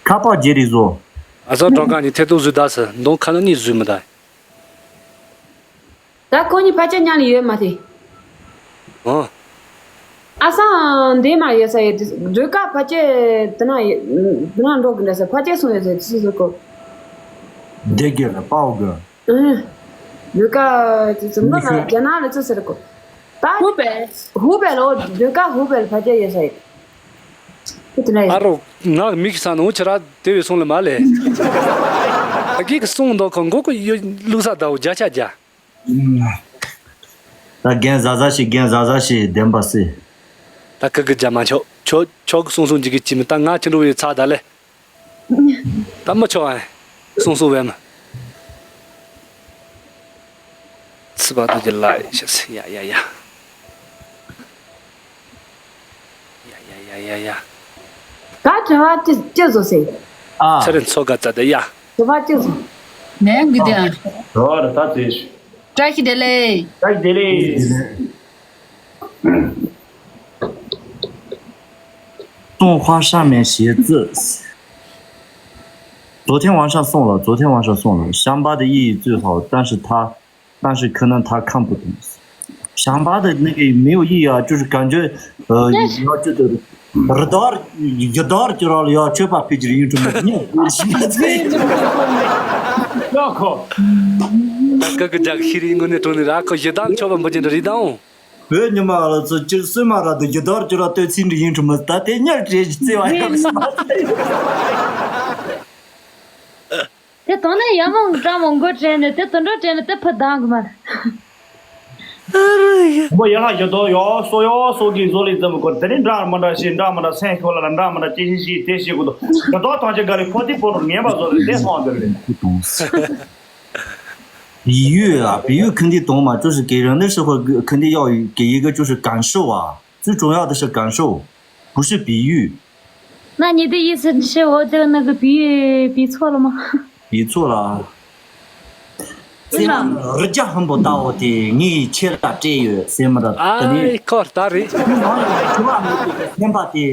ཁ་པར་རྗེས་རེད་བཟོ། ཨ་ཟོ་གྲོང་ཁ་ནི་ཐེ་ཏོ་བཟོས་ད་སི་མདུང་ཁ་ན་ནི་བཟོས་མི་ད། ད་ཁོ་གཉིས་ཕལ་ཆེར་མཉམ་ལ་ཡོད་མ་རེད། ཨོ། ཨ་སང་འདི་མ་ཡོད་ས་ཡོད་དུས་སྒྲོལ་དཀར་ཕལ་ཆེར་དེ་ན་ཡོད་དེ་ན་འགྲོ་གི་འདྲ་ས་ཕལ་ཆེར་སོང་ཡོད་ས་ཡོད་དུས་སུ་གོ། བདེ་དགེ་ལ་དཔའ་བོ་དགོས། ཨུ། སྒྲོལ་དཀར་དེ་ཚོ་མི་ལ་རྒྱ་ནག་ལ་ཚོ་ཟེར་གོ། ད་ཧུ་པེ། ཧུ་པེ་ལོ་སྒྲོལ་དཀར་ཧུ་པེ་ལ་ཕལ་ཆེར་ཡོད་ས་ཡོད། དེ་དེ་ན་ཡོད། ཨ་རོ། ང་མིག་ས་ནོ་ཁྱེད་ར་དེ་བས་སོང་ལ་མ་ལས། ཨ་གིས་གི་སོང་འདུག་གོ་མགོ་གི་ཡོད་བླུག་ས་ཟླ་བོ་བརྒྱ་ཆ་བརྒྱ། ད་རྒན་ཟ་ཟ་ཞིག་རྒན་ཟ་ཟ་ཞིག་བདེན་པ་སེ། ད་ཁི་གི་རྒྱ་མ་ཆོག་ཆོག་ཆོག་གི་སོང་སོང་འཇིག་གི་ཅི་མི་ད་ང་ཁྱེད་འགྲོ་བའི་ཚ་ད་ལེ། ད་མི་ཆོག་ཨ། སོང་སོང་བས་མ། ཚི་བ་དུ་ཅི་ལ་ཡ་ཤ་སེ་ཡ་ཡ་ཡ། ཡ་ཡ་ཡ་ཡ་ཡ། ད་དྲི་བ་ཅི་ཅི་བཟོ་སེ། ཨ། ཚེ་རིང་མཚོ་དགའ་རྩ་དེ་ཡ། དྲི་བ་ཅི་བཟོ། ནས་འགི་དེ་ཨ། རོ་ར་ད་ཚེ། བཀྲ་ཤིས་བདེ་ལེགས། བཀྲ་ཤིས་བདེ་ལེགས། 种花上面写字。昨天晚上送了，昨天晚上送了。乡巴的意义最好，但是他 但是可能他看不懂。乡巴的那个没有意义啊，就是感觉，呃，要觉得，རི་དྭགས་ཡི་དྭགས་ཀྱི་ར་ལ་ཡ་ཆོས་པ་ཕེབས་ཀྱི་རེད་ཡིན་གྲུབ་མོད་ཉེ་ཡ་ཁོ། ད་ཀ་ཀི་ཇག་ཤི་རི་དངོས་གནས་དྲང་ནི་ར་ཁོ་ཡི་དྭགས་ཆོས་པ་འབུ་ཅན་རི་དྭགས་འོང་། བོད་ཉི་མ་ལ་ཚོ་སྤྱིར་སུ་མ་ར་དུ་ཡི་དྭགས་ཀྱི་ར་ལྟོས་ཚིག་འདྲ་ཡིན་གྲུབ་མོད་ད་དེ་ཉར་བྲེལ་གྱི་བརྩེ་བ་ཡོད་མ་རེད། དེ་དོན་ནས་ཡ་མོ་འདྲ་མོ་མགོ་དྲན་ནས་དེ་དོན་འགྲོ་དྲན་ནས་དེ་ཕུ་དང་གི་མ་རེད། མོ་ཡ་ལ་ཡོད་དོ་ཡོ་སོ་ཡོ་སོ་གི་བཟོ་ལས་ཙམ་གོ་དེ་ནི་འདྲ་མི་འདྲ་ཞིག་འདྲ་མི་འདྲ་སེམས་ཤོར་ལ་འདྲ་མི་འདྲ་སྐྱེ་ཤི་ཞིག་དེ་ཞིག་གོ་དོ་དོ་དང་ཆེ་ག་རེ་ཕོ་ཏི་ཕོ་རུ་ངན་པ་བཟོ་ལས་དེ་སོང་བ་དེ་རེད། 比喻啊，比喻肯定懂嘛，就是给人的时候肯定要给一个就是感受啊，最重要的是感受，不是比喻。 那你的意思是我这个那个比喻比错了吗？比错了啊。 ཙི་མ་རི་རྒྱ་ཧམ་པོ་ལྟ་བུ་དེ་ངས་ཁྱེད་ལ་སྤྲད་ཡོད་ཟེར་མི་འདྲ་དེ་ནི། ཨ་ཁོ་ལྟ་རེད། མི་མང་ཡང་དྲི་བ་མེད་པའི་སེམས་པ་དེ་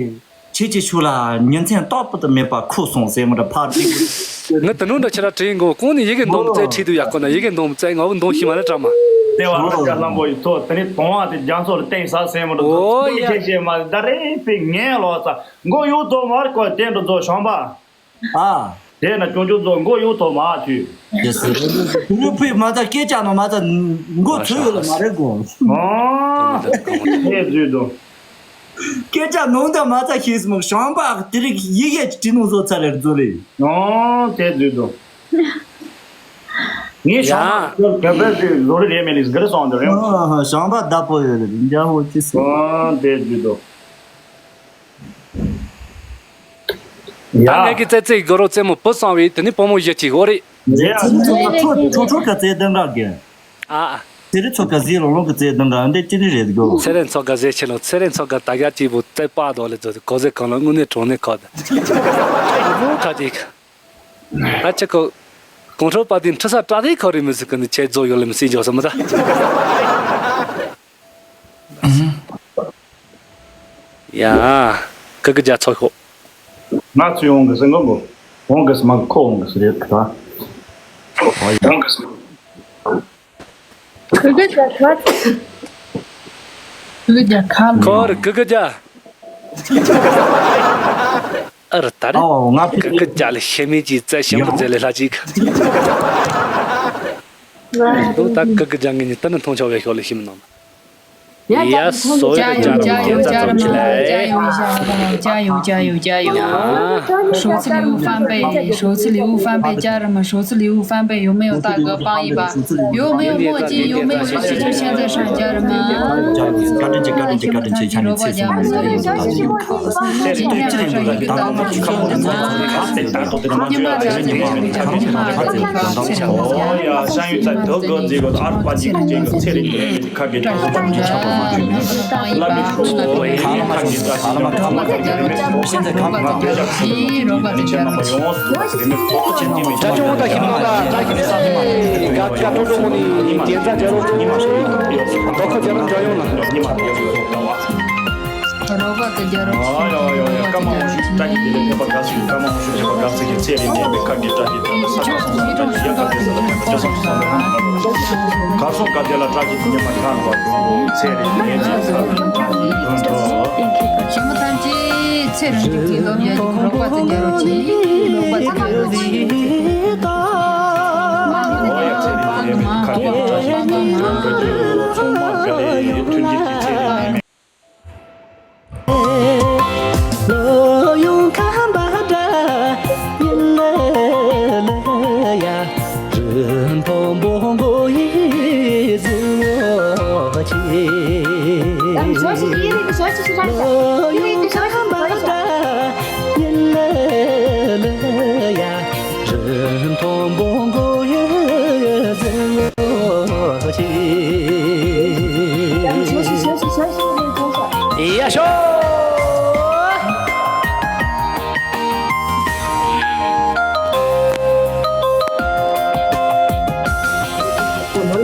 ཁྱེད་ཀྱི་ཤུགས་ལ་ཉིན་མཚན་རྟག་པར་དུ་མེད་པར་ཁུག་སོང་ཟེར་མི་འདྲ་ཕར་དྲི་གི། ངས་དེ་ནོ་འདྲ་ཁྱེད་ལ་དྲིས་འགོ་གོང་ནས་ཡི་གེ་འདོམས་རྩེ་ཁྲིད་དུ་ཡག་ཁོ་ན་ཡི་གེ་འདོམས་རྩེ་ང་བོ་འདོམས་ཤི་མ་ལ་དྲ་མ། ལྟེ་བ་རི་རྒྱ་ལྷམ་པོ་ཡི་ཐོག་དེ་ནི་དོང་བ་དེ་རྒྱ་མཚོ་ལ་བཏིང་ས་ཟེར་མི་འདྲ་ཨོ་ཡ། ཁྱེད་ཤེས་མ་ད་རེད་པའི་ངན་ལོག་ས་མགོ་གཡུག་ཐོག་མར་བཀོད་བསྟན་འགྲོ་རྫོགས་བྱང་པ། ཨ། དེས་ན་སྐྱོན་བརྗོད་ཚོ་མགོ་གཡུག་ཐོག་མ་ཐུས། ཡེ་སི། དུ་ལུ་ཕུས་མ་ཚ་སྐད་ཆ་ནང་མ་ཚ་མགོ་ཚོས་ཡོད་ལ་མ་རེད་གོ། ཨོ། ཧེ་བཟོས་དོ། སྐད་ཆ་ནང་དུ་མ་ཚ་ཤེས་སོང་། བྱམས་པ་དེ་རིགས་ཡི་གེ་བྲིས་ནང་བཟོ་ཚར་རེད་བཟོ་རེད། ཨོ་དེ་བཟོས་འདུག་ངས་བྱམས་པ་ག་པར་བཟོ་རེད་རེད་མེད་ལིས་ག་རེ་སོང་འདུག་རེད། ཨོ་བྱམས་པ་བདག་པོ་ཡོད་རེད་འཇའ་ཧོ་ཅི་སོང་། ཨོ་དེ་བཟོས་འདུག་ཡ། ད་ངས་ཀྱི་ཙེ་ཙེ་གོ་རོ་ཙེ་མོ་བུ་གསང་བའི་དེ་ནི་བུ་མོ་བཞི་གཅིག་འོ་རེད། རེད་ཨ། ཚོ་ཁྲོ་ཁྲོ་ཁྲོ་ག་ཙེ་དང་ག་གི། ཨ། ཚེ་རིང་ཚོ་ག་ཟི་ལོ་ལོ་ག་ཙེ་དང་ག་འདི་ཅི་རི་རེད་གོ། ཚེ་རིང་ཚོ་ག་ཟེ་ཆེ་ལོ་ཚེ་རིང་ཚོ་ག་ད་ག་ཅི་བུ་ཙེ་པ་དོ་ལེ་ཙོ་གོ་ཟེ་གང་ལོ་དངོས་གནས་གྲོང་ནས་ཁ་ད། བུ་ཁ་ཅིག་ད་ཆེ་གོ། གོང་ཁྲོ་པ་དེ་འཁྲི་ས་དྲག་དེ་ཁོ་རི་མི་སི་ཀ་ནི་ཆེ་རྫོ་ཡོ་ལེ་མི་སི་འཇོག་ས་མི་ད། ཡ། ཀི་ཀི་རྒྱ་ཚོགས་ཤོག་ང་ཚོས་འོང་གི་ཟིན་གོ་གོ། འོང་གི་སི་མ་ཁོ་འོང་གི་སི་རེད་ད། འོང་གི་སི། ཀི་ཀི་རྒྱ་ཁ། ཀི་ཀི་རྒྱ་ཁ་ལ། ཁོ་རི་ཀི་ཀི་རྒྱ། ཨ་རི་ད་རི། ཨོ་ང་ཀི་ཀི་རྒྱ་ལ་ཤེས་མེད་ཀྱི་རྩལ་ཞིམ་པོ་མཛད་ལེ་ལྷ་ཅིག་འདུག་ད་ཀི་ཀི་རྒྱ་ངས་ནི་ད་ནི་མཐོང་ཆོག་པའི་ཤོག་ལེ་ཤེས་མི་སྣང་། ཡ་སོ་ཡ་ཅ་ར་ཅ་ཡོ་ཅ་ར་མ་ཅ་ཡོ་ཡ་ཅ་ཡོ་ཅ་ཡོ་ཅ་ཡོ། 数字礼物翻倍，数字礼物翻倍，家人们，数字礼物翻倍，有没有大哥帮一把？有没有墨镜？有没有十七圈在上？家人们，加点钱，加点钱，加点钱，加点钱，加点钱。 རོགས་པ་དང་རྒྱ་རོགས། ཨ་ཡ་ཡ་ཡ། སྐར་མ་འོང་ཤོག་བཀྲ་ཤིས་བདེ་ལེགས། ཕེབས་པ་དགའ་བསུ། སྐར་མ་འོང་ཤོག་ཕེབས་པ་དགའ་བསུ་གི་ཚེ་རིང་ལྡན་པའི་ཁ་གི་བཀྲ་ཤིས་བདེ་ལེགས། ས་ཁ་སོང་ས་བཀྲ་ཤིས་ཡ་ག་དེ་ས་ལ་ཁ་དེ་ས་ལ་ཁ་དེ་ས་ལ་ཁ་དེ་ས་ལ། གར་སོང་ག་དེ་ལ་བཀྲ་ཤིས་བདེ་ལེགས་མ་ཁང་བ་དུ་ཚེ་རིང་ལྡན་གྱི་ས་ལ་ཁ་དེ་ས་ལ། ཞི་མོ་ཐམས་ཅད་ཚེ་རིང་སྒྲིག་གི་ལོ་བརྒྱ་གི་རོགས་པ་དང་རྒྱ་རོགས་ཀྱི་རོགས་པ་དང་རྒྱ་རོགས་ཀྱི། ཨོ་ཡ་ཚེ་རིང་ལྡན་པའི་ཁ་གི་བཀྲ་ཤིས་བདེ་ལེགས། ཚོང་མ་དགའ་ལེ་མཐུན་སྒྲིལ་གྱི་ཚེ་རིང་ལྡན་པའི། ཡ་ཤོ།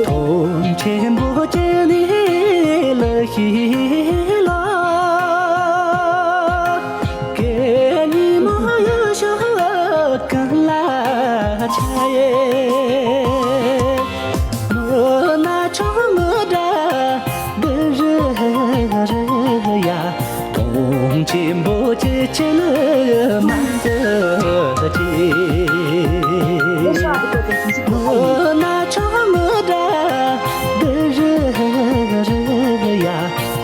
ཐོག་ཆེན་པོ་ཅན་ནི་ལ་ཤི་ལ། ཀེ་ནི་མ་ཡ་ཤ་ཀ་ལ་ཆ་ཡེ། མོ་ན་ཆོ་མོ་དྲ་དི་རི་རི་ཡ། དོང་ཆེན་པོ་ཅི་ཅི་ལ་མ་ཟི་ཅི། མོ་ན་ཆོ་མོ་དྲ་དི་རི་རི་ཡ།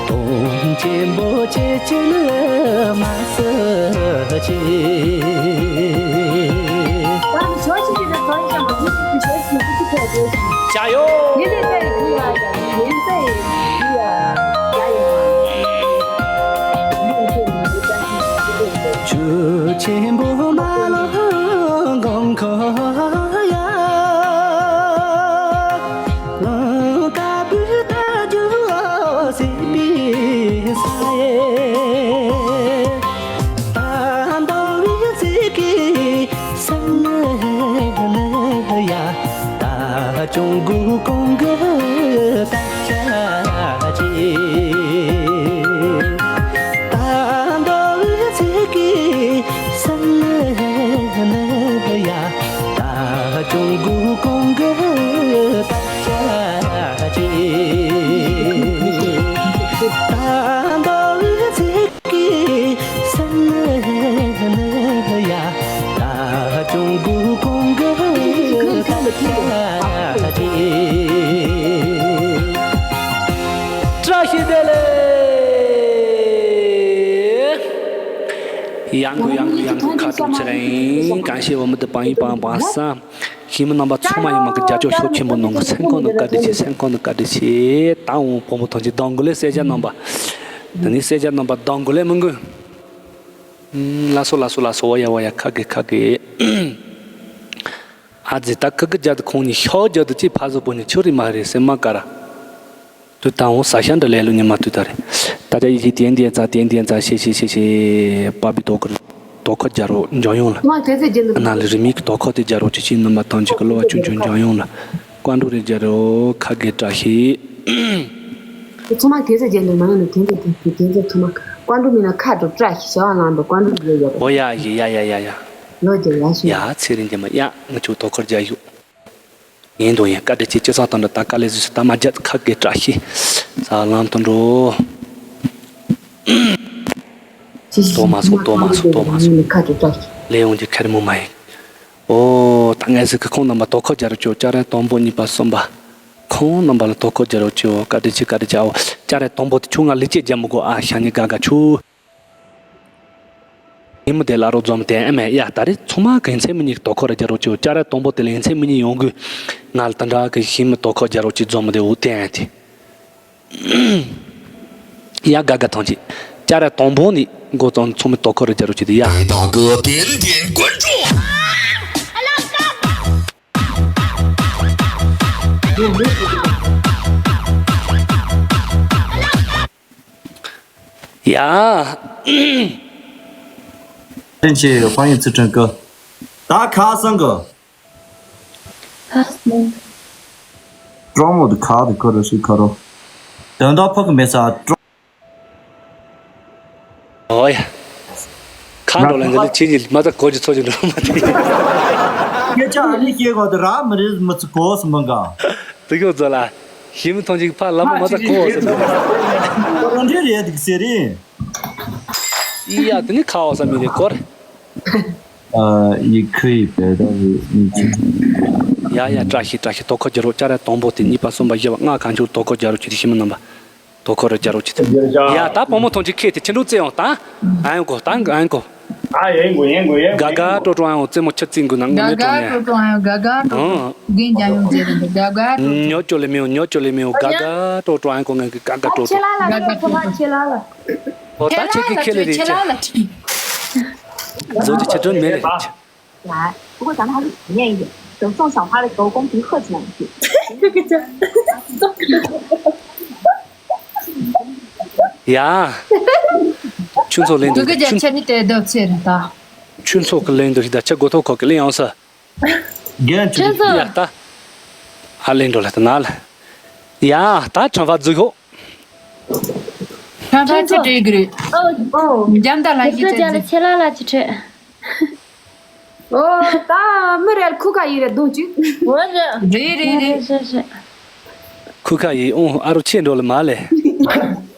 དོང་ཆེན་པོ་ཅི་ཅི་ལ་མ་ཟི་ཅི། བྱ་ཡོ། ཆུ་ཆེན་པོ་མ་ལོ་གང་ཁ་ཡ། ལ་ཀ་བུ་ད་ཇུ་སི་པི་ས་ཡེ། ད་འདོ་བི་ཚི་ཀི་ས་ལ་ལ་ཡ། ད་ཅུང་གུ་གོང་གི་ད་ཆ་ཅི། ད་འདོ་བི་ཚི་ཀི་ས་ལ་ ཡང་དགོས་ཡང་དགོས་ཡང་དགོས། ཁ་དྲོ་ཆེ་རིང་གང་ཤེས་བ་མི་དུ་པང་ཡིན་པང་པང་ས། ཤིང་མི་རྣམ་པ་ཚང་མ་ཡིན་མ་གི་རྒྱ་ཅོག་ཤོག་ཆེན་པོ་ནང་གི་སེམས་ཁོང་ནི་བཀའ་དྲིན་ཆེ། སེམས་ཁོང་ནི་བཀའ་དྲིན་ཆེ། ད་འོང་བུ་མོ་ཐོན་གྱི་གདང་དགོས་ལས་གསལ་རྒྱ་རྣམ་པ། དེ་ནི་གསལ་རྒྱ་རྣམ་པ་གདང་དགོས་ལས་མི་དགོས། ལ་སོ་ལ་སོ་ལ་སོ། བ་ཡ་བ་ཡ། ཁ་གི་ཁ་གི། ཨ་ཙི། ད་ཁི་ཁི་རྒྱ་དུ་ཁོང་གཉིས་ཤོག་རྒྱ་དུ་ཅི་ཕ་བཟོ་པོ་ནི་ཆུ་རི་མ་རེད་སེམས་མ་ཀ་ར། དུ་ད་འོང་ས་ཤ་འདྲ་ལས་ལུ་ཉི་མ་དུ་ད་རེད། ད་ཅ་ཡི་ཅི་ཏན་ཏན་ཙ་ཏན་ཏན་ཙ་ཤེ་ཤེ་ཤེ་ཤེ། པ་བི་དོ་ཁ་དོ་ཁ་རྒྱ་རོ་འཇོན་ཡོང་ལ། ང་དེ་ཚེ་རྒྱན་དུ་ཨ་ན་ལི་རི་མིག་དོ་ཁ་དེ་རྒྱ་རོ་ཅི་ཅི་ནུ་མ་ཐང་ཅི་ཀ་ལོ་བ་ཆུན་ཆུན་འཇོན་ཡོང་ལ། ཀ་འགྲོ་རེ་རྒྱ་རོ་ཁ་གེ་བཀྲ་ཤིས། ཚང་མ་དེ་ཚེ་རྒྱན་དུ་མ་ཡོང་ནས་དེ་ཚེ་དེ་དེ་ཚེ་ཚང་མ་ཀ་འགྲོ་མི་ན་ཁ་འགྲོ་བཀྲ་ཤིས་བྱ་བ་ལང་འགྲོ་ཀ་འགྲོ་རེ་རྒྱ་རོ། ཨོ་ཡ་ཡི་ཡ་ཡ་ཡ་ཡ། ལོ་རྒྱ་ཡ་ཤི། ཡ་ཚེ་རིང་རྒྱ་མ་ཡ་ང་ཆུ་དོ་ཁ་རྒྱ་ཡོ། ཡིན་དོ་ཡིན། བཀའ་དྲིན་ཆེ། ཅི་ས་དང་འདྲ་ད་དཀའ་ལས་བཟོས་སུ་ད་མ་རྒྱ་ཁ་གེ་བཀྲ་ཤིས། ས་ལམ་དུ་འགྲོ། དོ་མ་སོང་དོ་མ་སོང་དོ་མ་སོང་། ལས་ཡོང་རྒྱུ་ཁེར་མོ་མ་ཡིན། ཨོ་ད་ངས་ཟིག་གི་ཁོང་རྣམ་པ་དོ་ཁ་རྒྱ་རུ་ཅོ་ཅ་རེ་དང་པོ་གཉིས་པ་གསུམ་པ། ཁོང་རྣམ་པ་ལ་དོ་ཁ་རྒྱ་རུ་ཅོ་བཀའ་དྲིན་ཆེ་བཀའ་དྲིན་ཆེ། ཨོ་ཅ་རེ་དང་པོ་དེ་ཆུ་ང་ལི་ཅེ་རྒྱ་མི་དགོ་ཨ་ཤ་ཉི་ག་ག་ཆུ། ཉིན་མོ་དེ་ལ་རོགས་འཛོམས་དེ་ཨེ་མེད་ཡ། ད་རེས་ཚང་མ་གི་ཡིན་ཚེ་མི་གཉིས་དོ་ཁོ་ར་རྒྱ་རོགས་ཅིའོ། ཅ་ར་དང་པོ་དེ་ལ་ཡིན་ཚེ་མི་གཉིས་ཡོང་གི། ང་ལ་ད་འདྲ་གི་ཤིང་མི་དོ་ཁོ་རྒྱ་རོགས་ཅི་འཛོམས་དེ་འུ་དེ་ཨེ་དེ། ཡ་དགའ་དགའ་ཐང་ཅི། ཅ་ར་དང་པོ་ནི་འགོ་བཙོང་ཚང་མི་དོ་ཁོ་ར་རྒྱ་རོགས་ཅི་དེ་ཡ། དེ་དག་གི་བདེན་བདེན་དཀོན་མཆོག་ཡ། ཕན་ཆེ་ཡོད་ཕན་ཡོད་ཚུལ་ཁྲིམས་ཀྱི། ད་ཁ་སང་གི། ཁ་སང་། ཀྲོང་མོ་དུ་ཁ་དུ་ཁོ་རུ་སུ་ཁ་རོ། དོན་དག་ཕོག་གི་མེད་ས་ཀྲོང་། ཨོ་ཡ། ཁ་འགྲོ་ལ་འདི་ལ་ཆེ་ཉིད་མ་ད་གོ་ཅི་ཚོ་ཅི་འགྲོ་མ་དེ། སྐད་ཆ་ཨ་ནི་སྐྱེ་གོ་དུ་ར་མི་རིགས་མི་ཚུ་གོ་སུ་མི་འགའ། དུ་གོ་ཚོ་ལ། ཞི་མི་ཐོང་ཅིག་ཕ་ལ་མོ་མ་ཚ་ཁོ་ཟེར། ཁོ་རང་འདྲེ་རེད་འདུག་ཟེར་རེད། ཨི་ཡ་དེ་ནི་ཁ་བ་ས་མི་རེད་སྐོར། ཨ་ཡི་ཁུ་ཡི་བེ་ད་བི་ནི་ཅི། ཡ་ཡ་བཀྲ་ཤིས་བཀྲ་ཤིས། དོ་ཁོ་རྒྱ་རོགས་ཅ་ར་དང་པོ་དེ་གཉིས་པ་གསུམ་པ་བཞི་པ་ལྔ་གང་བྱུང་དོ་ཁོ་རྒྱ་རོགས་ཅི་དེ་ཞི་མི་རྣམ་པ། དོ་ཁོ་ར་རྒྱ་རོགས་ཅི་དེ། ཡ་ད་བུ་མོ་ཐོང་ཅིག་ཁེ་དེ་ཁྱེད་འགྲོ་རྩེ་ཡོང་ད། ཨ་ཡང་གོ་ད་ཨ་ཡང་གོ། ཨ་ཡེ་གོ་ཡེ་གོ་ཡེ་གོ། ག་ག་ཀྲོ་ཀྲོ་ཨང་ཙེ་མོ་ཆ་ཙིང་གུ་ན་ངོ་མེ་ཀྲོ་ནེ། ག་ག་ཀྲོ་ཀྲོ་ཨང་ག་ག་ཀྲོ་ཀྲོ། རྒན་རྒྱ་ཡོང་ཙེ་རེ་ག་ག་ཀྲོ་ཀྲོ། ཉོ་ཅོ་ལེ་མེའོ་ཉོ་ཅོ་ལེ་མེའོ་ག་ག་ཀྲོ་ཀྲོ་ཨང་གོ་ངེ་གི་ག་ག་ཀྲོ་ཀྲོ། ག་ག་ཀྲོ་ཀྲོ། ཨོ་ད་ཆེ་གི་ཁེ་ལེ་རེ་ཆེ། ཟོ་ཅི་ཆེ་ཀྲོ་མེ་རེ། 来，不过咱们还是体验一点，等送小花的时候，公屏会怎么样？这个叫 ཡ། ཆུ་ཚོགས་ལེན་འདུག་ཆུ། ཆུ་ཚོགས་ལེན་འདུག་ད་ཆུ་ཚོགས་ཀྱི་ལེན་འདུག་ད་ཆུ་གོ་ཐོག་ཁོག་གི་ལེན་ཡོང་ས། རྒན་ཆུ་ཚོགས། ཡ་ད། ཨ་ལེན་འགྲོ་ལ་ད་ན་ལ། ཡ་ད་ཁྲང་ཧྥ་འཛུགས་ཤོག་ཁྲང་ཧྥ་ཆུ་སྤྲད་གི་རེད། ཨོ། འཇམ་ད་ལ་ཞིག་ཁྱེད་ཚོ་ལ་ཆེ་ལ་ལ་ཅི་ཁྲེད། ཨོ་ད་མི་རེར་ཁུ་ཁ་ཡི་རེ་རྡུང་ཅིག་ཨོ་རེད། རེད་རེད་རེད། རེད་རེད། ཁུ་ཁ་ཡི་ཨོ་ཨ་རོ་ཆེ་འགྲོ་ལ་མ་ལེ།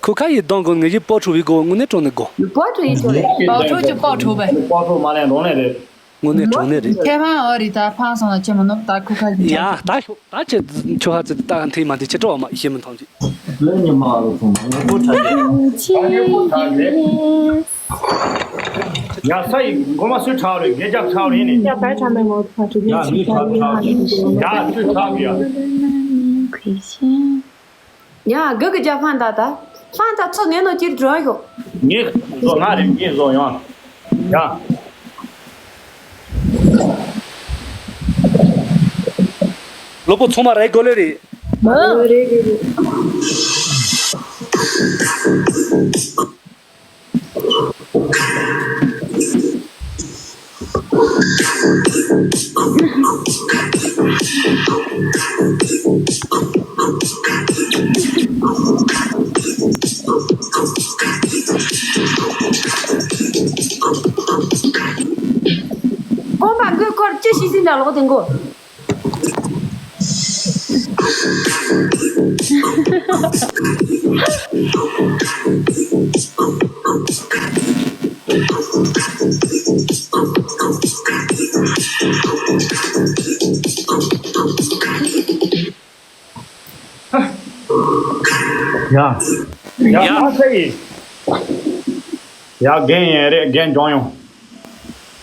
ཁུ་ཁ་ཡི་གདོང་གོ་ངེད་ཀྱི་པོ་ཁྲུ་བི་གོ་དངོས་གནས་གྲོང་ནས་གོ། པོ་ཁྲུ་ཡི་ཆོ་རེད། པོ་ཁྲུ་ཅི་པོ་ཁྲུ་བས། པོ་ཁྲུ་མ་ལེན་རོང་ལེན་རེད། དངོས་གནས་གྲོང་ནས་རེད། ཁྱེད་རང་ཨོ་རི་ད་ཕང་སོང་ན་ཁྱེད་མ་ནོར་ད་ཁུ་ཁ་ཡི་ཡ་ད་ཤོག་ད་ཁྱེད་ཁྱོད་ཧ་ཙི་ད་ཐེངས་མ་དེ་ཁྱེད་སྤྲོ་བ་མ་ཤེས་མི་མཐོང་ཅི། ལོས་ཉི་མ་ལོ་ཐུང་མ་ངོ་སྤྲོད་ཡ་ས་ཡི་མགོ་མ་སུས་ཁྲག་རེད་དགེ་རྒྱབ་ཁྲག་རེད་ནི། ཡ་བའི་ཁྲག་མའི་ངོ་ཁྲག་ཁྲག་ཡ་ཁྲག་ཁྲག་ཡ་ཁྲག་ཁྲག་ཡ། ཡ་གི་གི་རྒྱབ་ཕན་ད་ད། ཕན་ད་ཚོ་ངའི་ནོ་ཅིར་འགྲོ་ཤོག་ངས་བཟོ་ང་རེད་ངས་བཟོ་ཡོང་ཡ། ལོ་པོ་ཚང་མ་རེད་གོ་ལེ་རེད། ཀོང་པ་འགོས་ཁོར་ཅི་ཞིག་ཟིན་ན་ལོག་དེ་འགོ། ཡ། ཡ། ཡ། ཨ་ཚེ་ཡིན། ཡ་རྒན་ཡིན་རེད་རྒན་ལྗོངས་ཡོང་།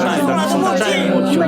ཁྲག་ཡིན་ད་སུམ་ཁྲག་ཡིན་མོ་ཆུ་